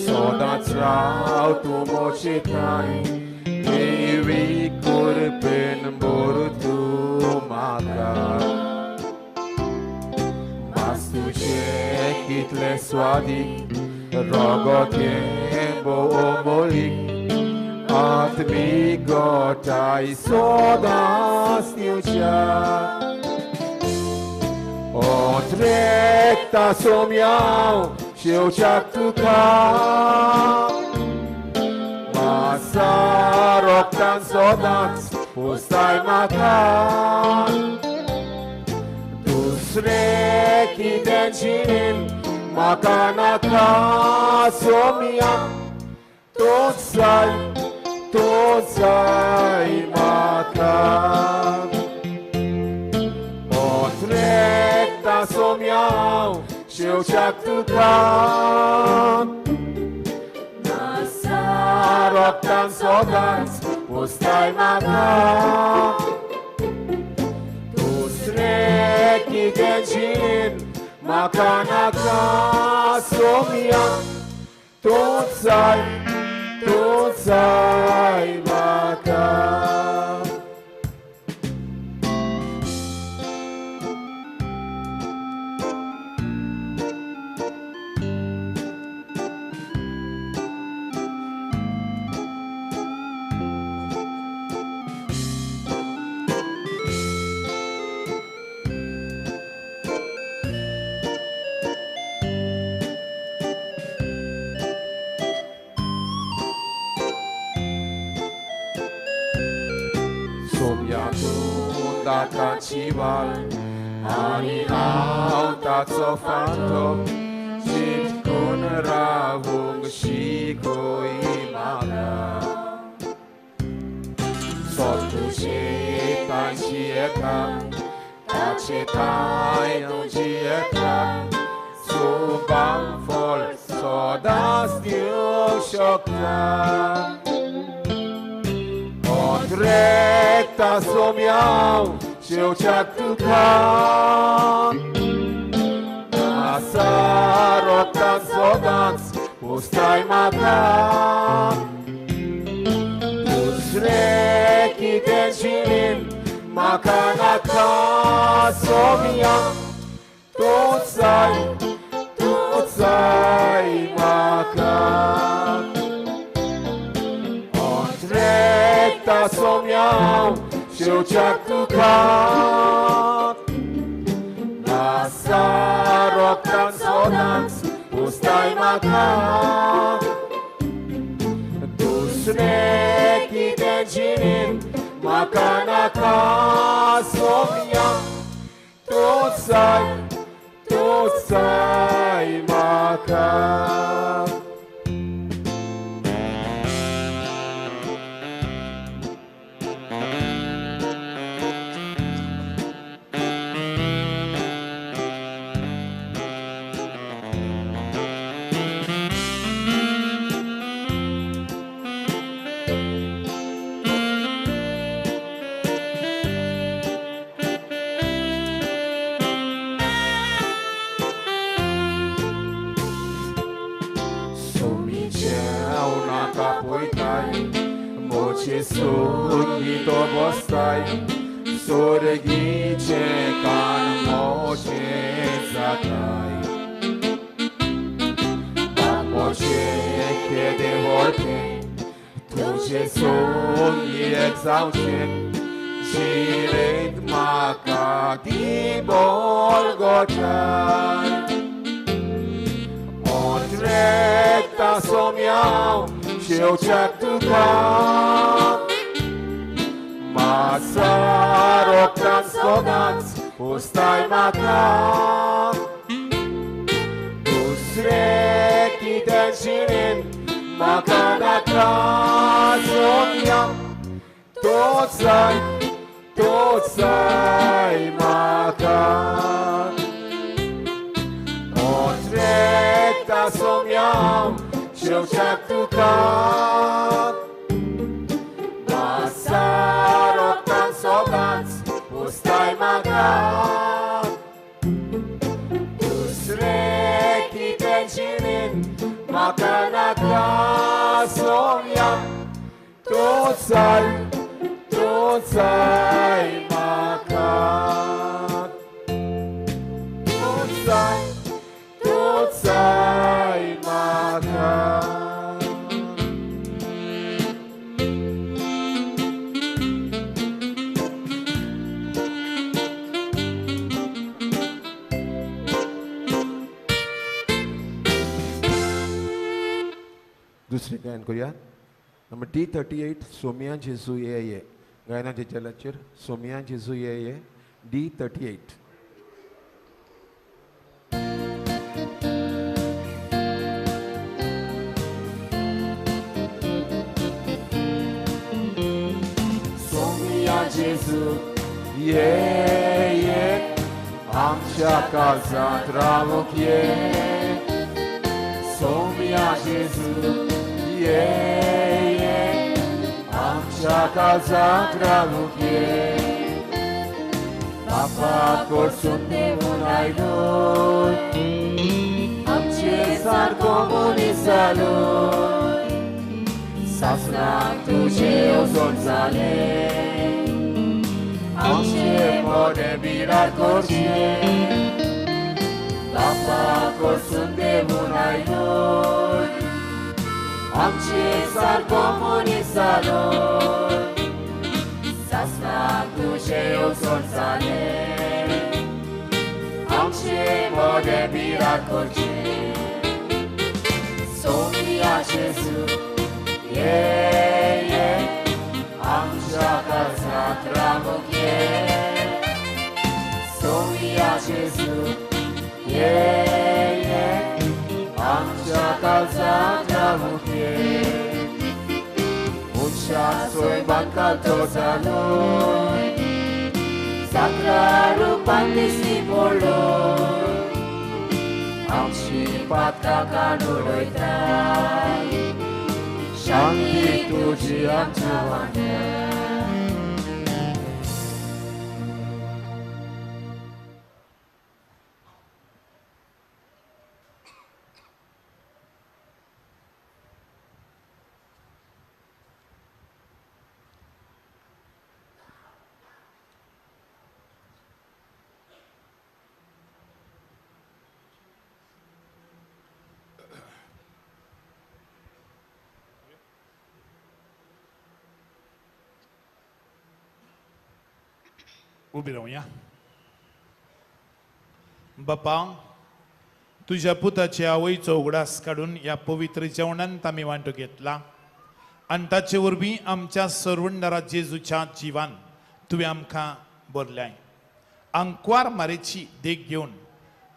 Speaker 2: सदांच राव तूं मोचेताय, देवी कृपेन भर तूं म्हाका. मास तुजें कितलें स्वादीक, रगत हें भोव अमोलीक, आत्मीक गोठाय सदांच दिवच्या. ओत्रेकता सोम्याव शेवच्याक तुका, मासा रोगतान सदांच पोसताय म्हाका. दुसरें कितें जिणेन म्हाका नाका सोम्या, तूंच जाय, तूंच जाय म्हाका. ओत्रेकता सोम्याव शेवच्याक तुका, मासा रोगतान सदांच पोसताय म्हाका. दुसरें कितें जिणेन म्हाका नाका सोम्या, तूंच जाय, तूंच जाय म्हाका. दाताची वाल आनी हांव ताचो फांटो, चिटकून रावूंक शिकय म्हाका. सो तुजे तांची येता, ताचे थांय तुजी येता, सुबांक फळ सदांच दिवंक शकता. ओत्रेकता सोम्याव शेवच्याक तुका, मासा रोगतान सदांच पोसताय म्हाका. दुसरें कितें जिणेन म्हाका नाका सोम्या, तूंच जाय, तूंच जाय म्हाका. ओत्रेकता सोम्याव शेवच्याक तुका, मासा रोगतान सदांच पोसताय म्हाका. दुसरें कितें जिणेन म्हाका नाका सोम्या, तूंच जाय, तूंच जाय म्हाका. तुझे सोगी तो बसताय सोरगीचे कान मोचे जाताय मोचे केदे व्हडलें तुझे सोगी एक जावचें जिणेंत म्हाका दी बळगोटाय ओंट्रेकता सोम्याव शेवच्याक तुका मासारोक्तान सदांच पोसताय म्हाका दुसरें कितें जिणेंत म्हाका नाका सोम्या तूंच जाय तूंच जाय म्हाका ओंट्रेकता सोम्याव शेवच्याक तुका मासारोक्तान सदांच पोसताय म्हाका दुसरें कितें जिणेंत म्हाका नाका सोम्या तूंच जाय तूंच जाय म्हाका तूंच जाय तूंच जाय म्हाका. दुसरें गायन करूया. नंबर D38 Somiya जेजू ये ये गायनाच्या चॅनलाचेर सोमिया जेजू ये ये D38. Somiya जेजू ये ये आमच्या काळजांत रावूंक ये सोमिया जेजू ये ये आमच्या काळजांत रावूंक ये बापा कडसून देवून आयलो आमचे सारको मनीस जालो सासणाक तुजें येवजण जालें आमचे मोडें बिराड करचें बापा कडसून देवून आयलो आमचे सारको मनीस जालो सासणाक तुजें येवजण जालें आमचे मोडें बिराड करचें सोमिया जेजू ये ये आमच्या काळजांत रावूंक ये सोमिया जेजू ये ये आमच्या काळजांत रावूंक ये मनशां सैमान कालतो जालो साकरा रुपान दिश्टी पडलो आमची पातकां काडून उडयताय शांती तुजी आमच्या वांट्याक.
Speaker 5: उबी रावया. बापा तुज्या पुताचे आवयचो उगडास काडून ह्या पवित्र जेवणांत आमी वांटो घेतला आनी ताचे वरवीं आमच्या सरवंडारा जेजूच्या जिवान तुवें आमकां बरल्याय. आंकवार मारेची देख घेवन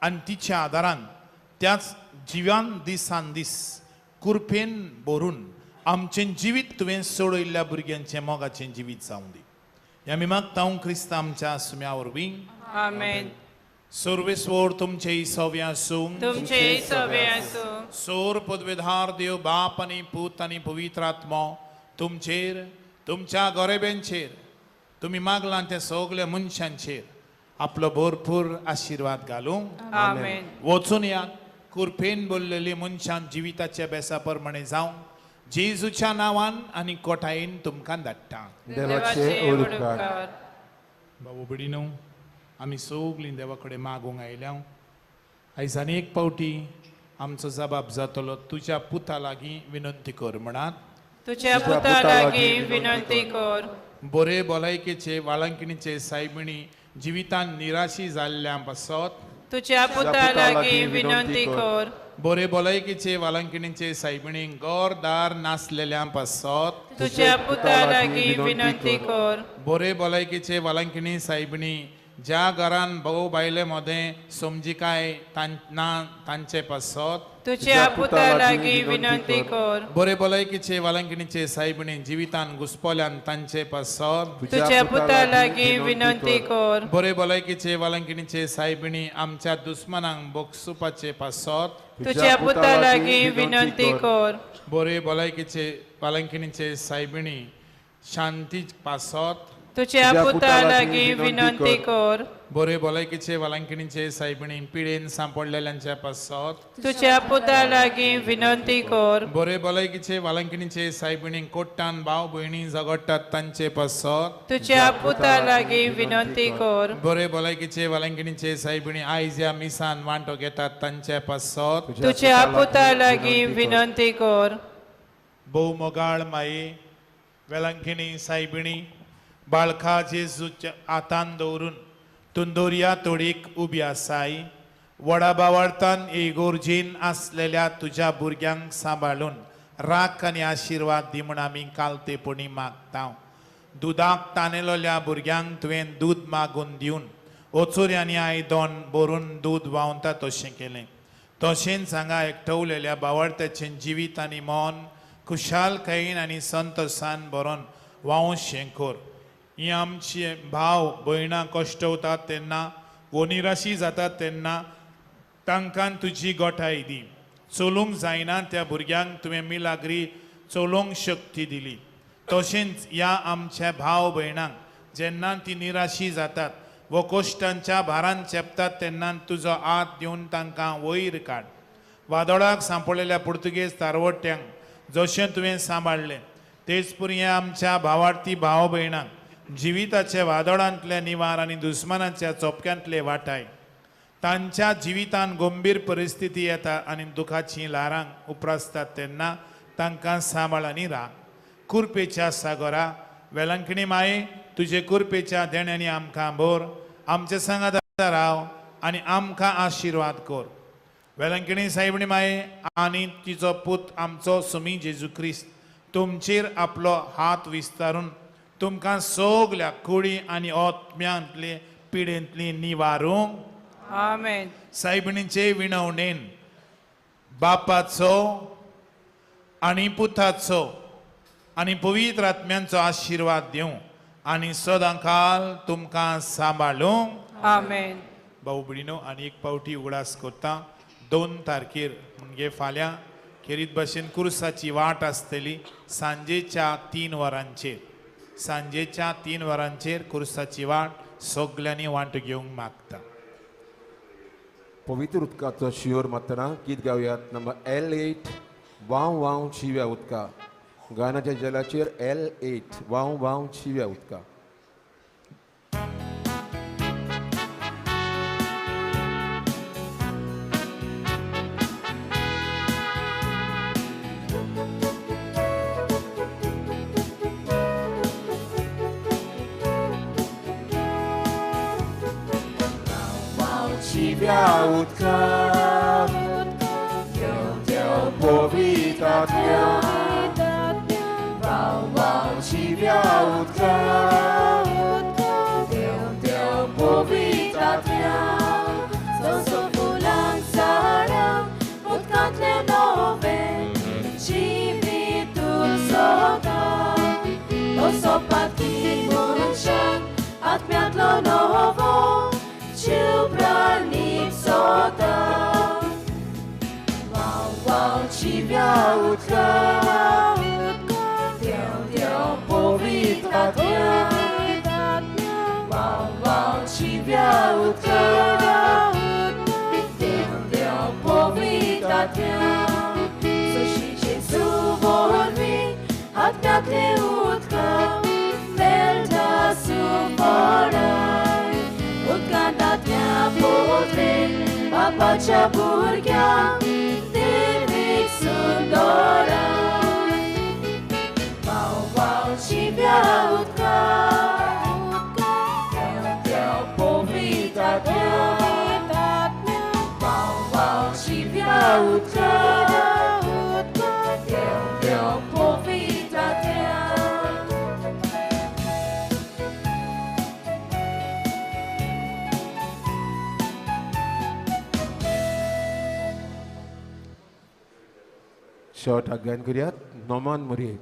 Speaker 5: आनी तिच्या आदारान त्याच जिवान दिसान दीस कुरपेन भरून आमचें जिवीत तुवें सोडयल्ल्या भुरग्यांचें मोगाचें जिवीत जावं दी. ह्या आमी मागता क्रिस्त आमच्या सुम्या वरवीं.
Speaker 7: आमेन.
Speaker 5: सर्वेस्वर तुमचे सवे आसूं.
Speaker 7: तुमचे सवे आसूं.
Speaker 5: सोर पदवेधार देव बाप आनी पूत आनी पवित्र आत्मो तुमचेर तुमच्या गोरेब्यांचेर तुमी मागलां त्या सगल्या मनशांचेर आपलो भरपूर आशिर्वाद घालूं.
Speaker 7: आमेन.
Speaker 5: वचून या कुरपेन बोल्लेली मनशान जिविताच्या बेसा प्रमाणे जावं जेजूच्या नांवान आनी कोठायेन तुमकां धाडटा.
Speaker 2: देवाचे उपकार.
Speaker 5: बाबू भयणीनो, आमी सगलीं देवा कडेन मागूंक आयल्या. आयज आनी एक पावटी आमचो जबाब जातलो तुज्या पुता लागीं विनंती कर म्हणात.
Speaker 7: तुज्या पुता लागीं विनंती कर.
Speaker 5: बरे भलायकेचे वाळंकिणीचे सायबिणी जिवितान निराशी जाल्ल्या पासत
Speaker 7: तुज्या पुता लागीं विनंती कर.
Speaker 5: बरे भलायकेचे वाळंकिणीचे सायबिणी घरदार नासलेल्या पासत
Speaker 7: तुज्या पुता लागीं विनंती कर.
Speaker 5: बरे भलायकेचे वाळंकिणी सायबिणी ज्या घरान भाव बायले मदें समजिकाय ना तांचे पासत
Speaker 7: तुज्या पुता लागीं विनंती कर.
Speaker 5: बरे भलायकेचे वाळंकिणीचे सायबिणी जिवितान घुसपोल्यान तांचे पासत
Speaker 7: तुज्या पुता लागीं विनंती कर.
Speaker 5: बरे भलायकेचे वाळंकिणीचे सायबिणी आमच्या दुस्मनांक बक्षुपाचे पासत
Speaker 7: तुज्या पुता लागीं विनंती कर.
Speaker 5: बरे भलायकेचे वाळंकिणीचे सायबिणी शांती पासत
Speaker 7: तुज्या पुता लागीं विनंती कर.
Speaker 5: बरे भलायकेचे वाळंकिणीचे सायबिणी पिडेन सांपडलेल्यांच्या पासत
Speaker 7: तुज्या पुता लागीं विनंती कर.
Speaker 5: बरे भलायकेचे वाळंकिणीचे सायबिणी कोट्टान भाव भयणी झगडटात तांचे पासत
Speaker 7: तुज्या पुता लागीं विनंती कर.
Speaker 5: बरे भलायकेचे वाळंकिणीचे सायबिणी आयज ह्या मिसान वांटो घेतात तांचे पासत
Speaker 7: तुज्या पुता लागीं विनंती कर.
Speaker 5: भोव मोगाळ माये, वेलंकिणी सायबिणी बाळका जेजूच्या हातान दवरून तुंदोरया तोडीक उबी आसाय. व्हडा बावळतान इगोर्जीन आसलेल्या तुज्या भुरग्यांक सांबाळून राख आनी आशिर्वाद दी म्हूण आमी कालतेपणी मागता. दुदाक तानेलोल्या भुरग्यांक तुवें दूद मागून दिवन ओचोऱ्यांनी आयदन भरून दूद व्हांवता तशें केलें. तशेंच हांगा एकटवलेल्या बावळत्याचें जिवीत आनी मन खुशालकायेन आनी संतोसान भरून व्हांवशें कर. ही आमचे भाव भयणां कश्टवतात तेन्ना वो निराशी जातात तेन्ना तांकां तुजी गोठाय दी. चलूंक जायना त्या भुरग्यांक तुवें मिलाग्री चलोवंक शक्ती दिली. तशेंच ह्या आमच्या भाव भयणांक जेन्ना ती निराशी जातात वो कश्टांच्या भारान चेपतात तेन्ना तुजो हात दिवन तांकां वयर काड. वादळाक सांपडलेल्या पुर्तुगेज तारवट्यांक जशें तुवें सांबाळ्ळें तेच पुरी आमच्या भावार्थी भाव भयणांक जिविताच्या वादळांतले निवार आनी दुस्मानाच्या चोपक्यांतले वाटाय. तांच्या जिवितान गंभीर परिस्थिती येता आनी दुखाचीं ल्हारां उप्रासतात तेन्ना तांकां सांबाळ आनी राख. कुरपेच्या सागरा वेलंकिणी माये, तुजे कुरपेच्या देण्यांनी आमकां भर, आमच्या सांगात राव आनी आमकां आशिर्वाद कर. वेलंकिणी सायबिणी माये आनी तिचो पूत आमचो सुमी जेजू क्रिस्त तुमचेर आपलो हात विस्तारून तुमकां सगल्या कुडी आनी आत्म्यांतले पिडेंतली निवारूंक.
Speaker 7: आमेन.
Speaker 5: सायबिणीचे विणवणेन बापाचो आनी पुताचो आनी पवित्र आत्म्यांचो आशिर्वाद दिवं आनी सदांकाल तुमकां सांबाळूंक.
Speaker 7: आमेन.
Speaker 5: भाऊ भयणीनो, आनी एक पावटी उगडास करता 2 तारखेर म्हणजे फाल्यां खेरीत भाशेन कुर्साची वाट आसतली सांजेच्या 3 वरांचेर. सांजेच्या 3 वरांचेर कुर्साची वाट सगल्यांनी वांटो घेवंक मागता.
Speaker 2: पवित्र उदकाचो शियोर मारतना गीत गावयात नंबर L8 वाव वाव शिव्या उदका. गायनाच्या जलाचेर L8 वाव वाव शिव्या उदका. उदका देव पवित्र आत्म्या वाव वाव शिव्या उदका देव पवित्र आत्म्या
Speaker 8: सोसो फुलां झाडां उदकांतलें नवें जिवीत सोदा तसो पाती मनशांक आत्म्यांतलो नवो जीव प्राणी सोदा. वाव वाव जिव्या उदका देव देव पवित्र आत्म्या वाव वाव जिव्या उदका देव देव पवित्र आत्म्या. जशी जेजू वरवीं बापाच्या भुरग्यांक देवीक सुंदरा वाव वाव जिव्या उदका देव देव पवित्र वाव वाव जिव्या उदका देव देव पवित्र
Speaker 2: शेवटाक गायन करुयात नोमान मोरये.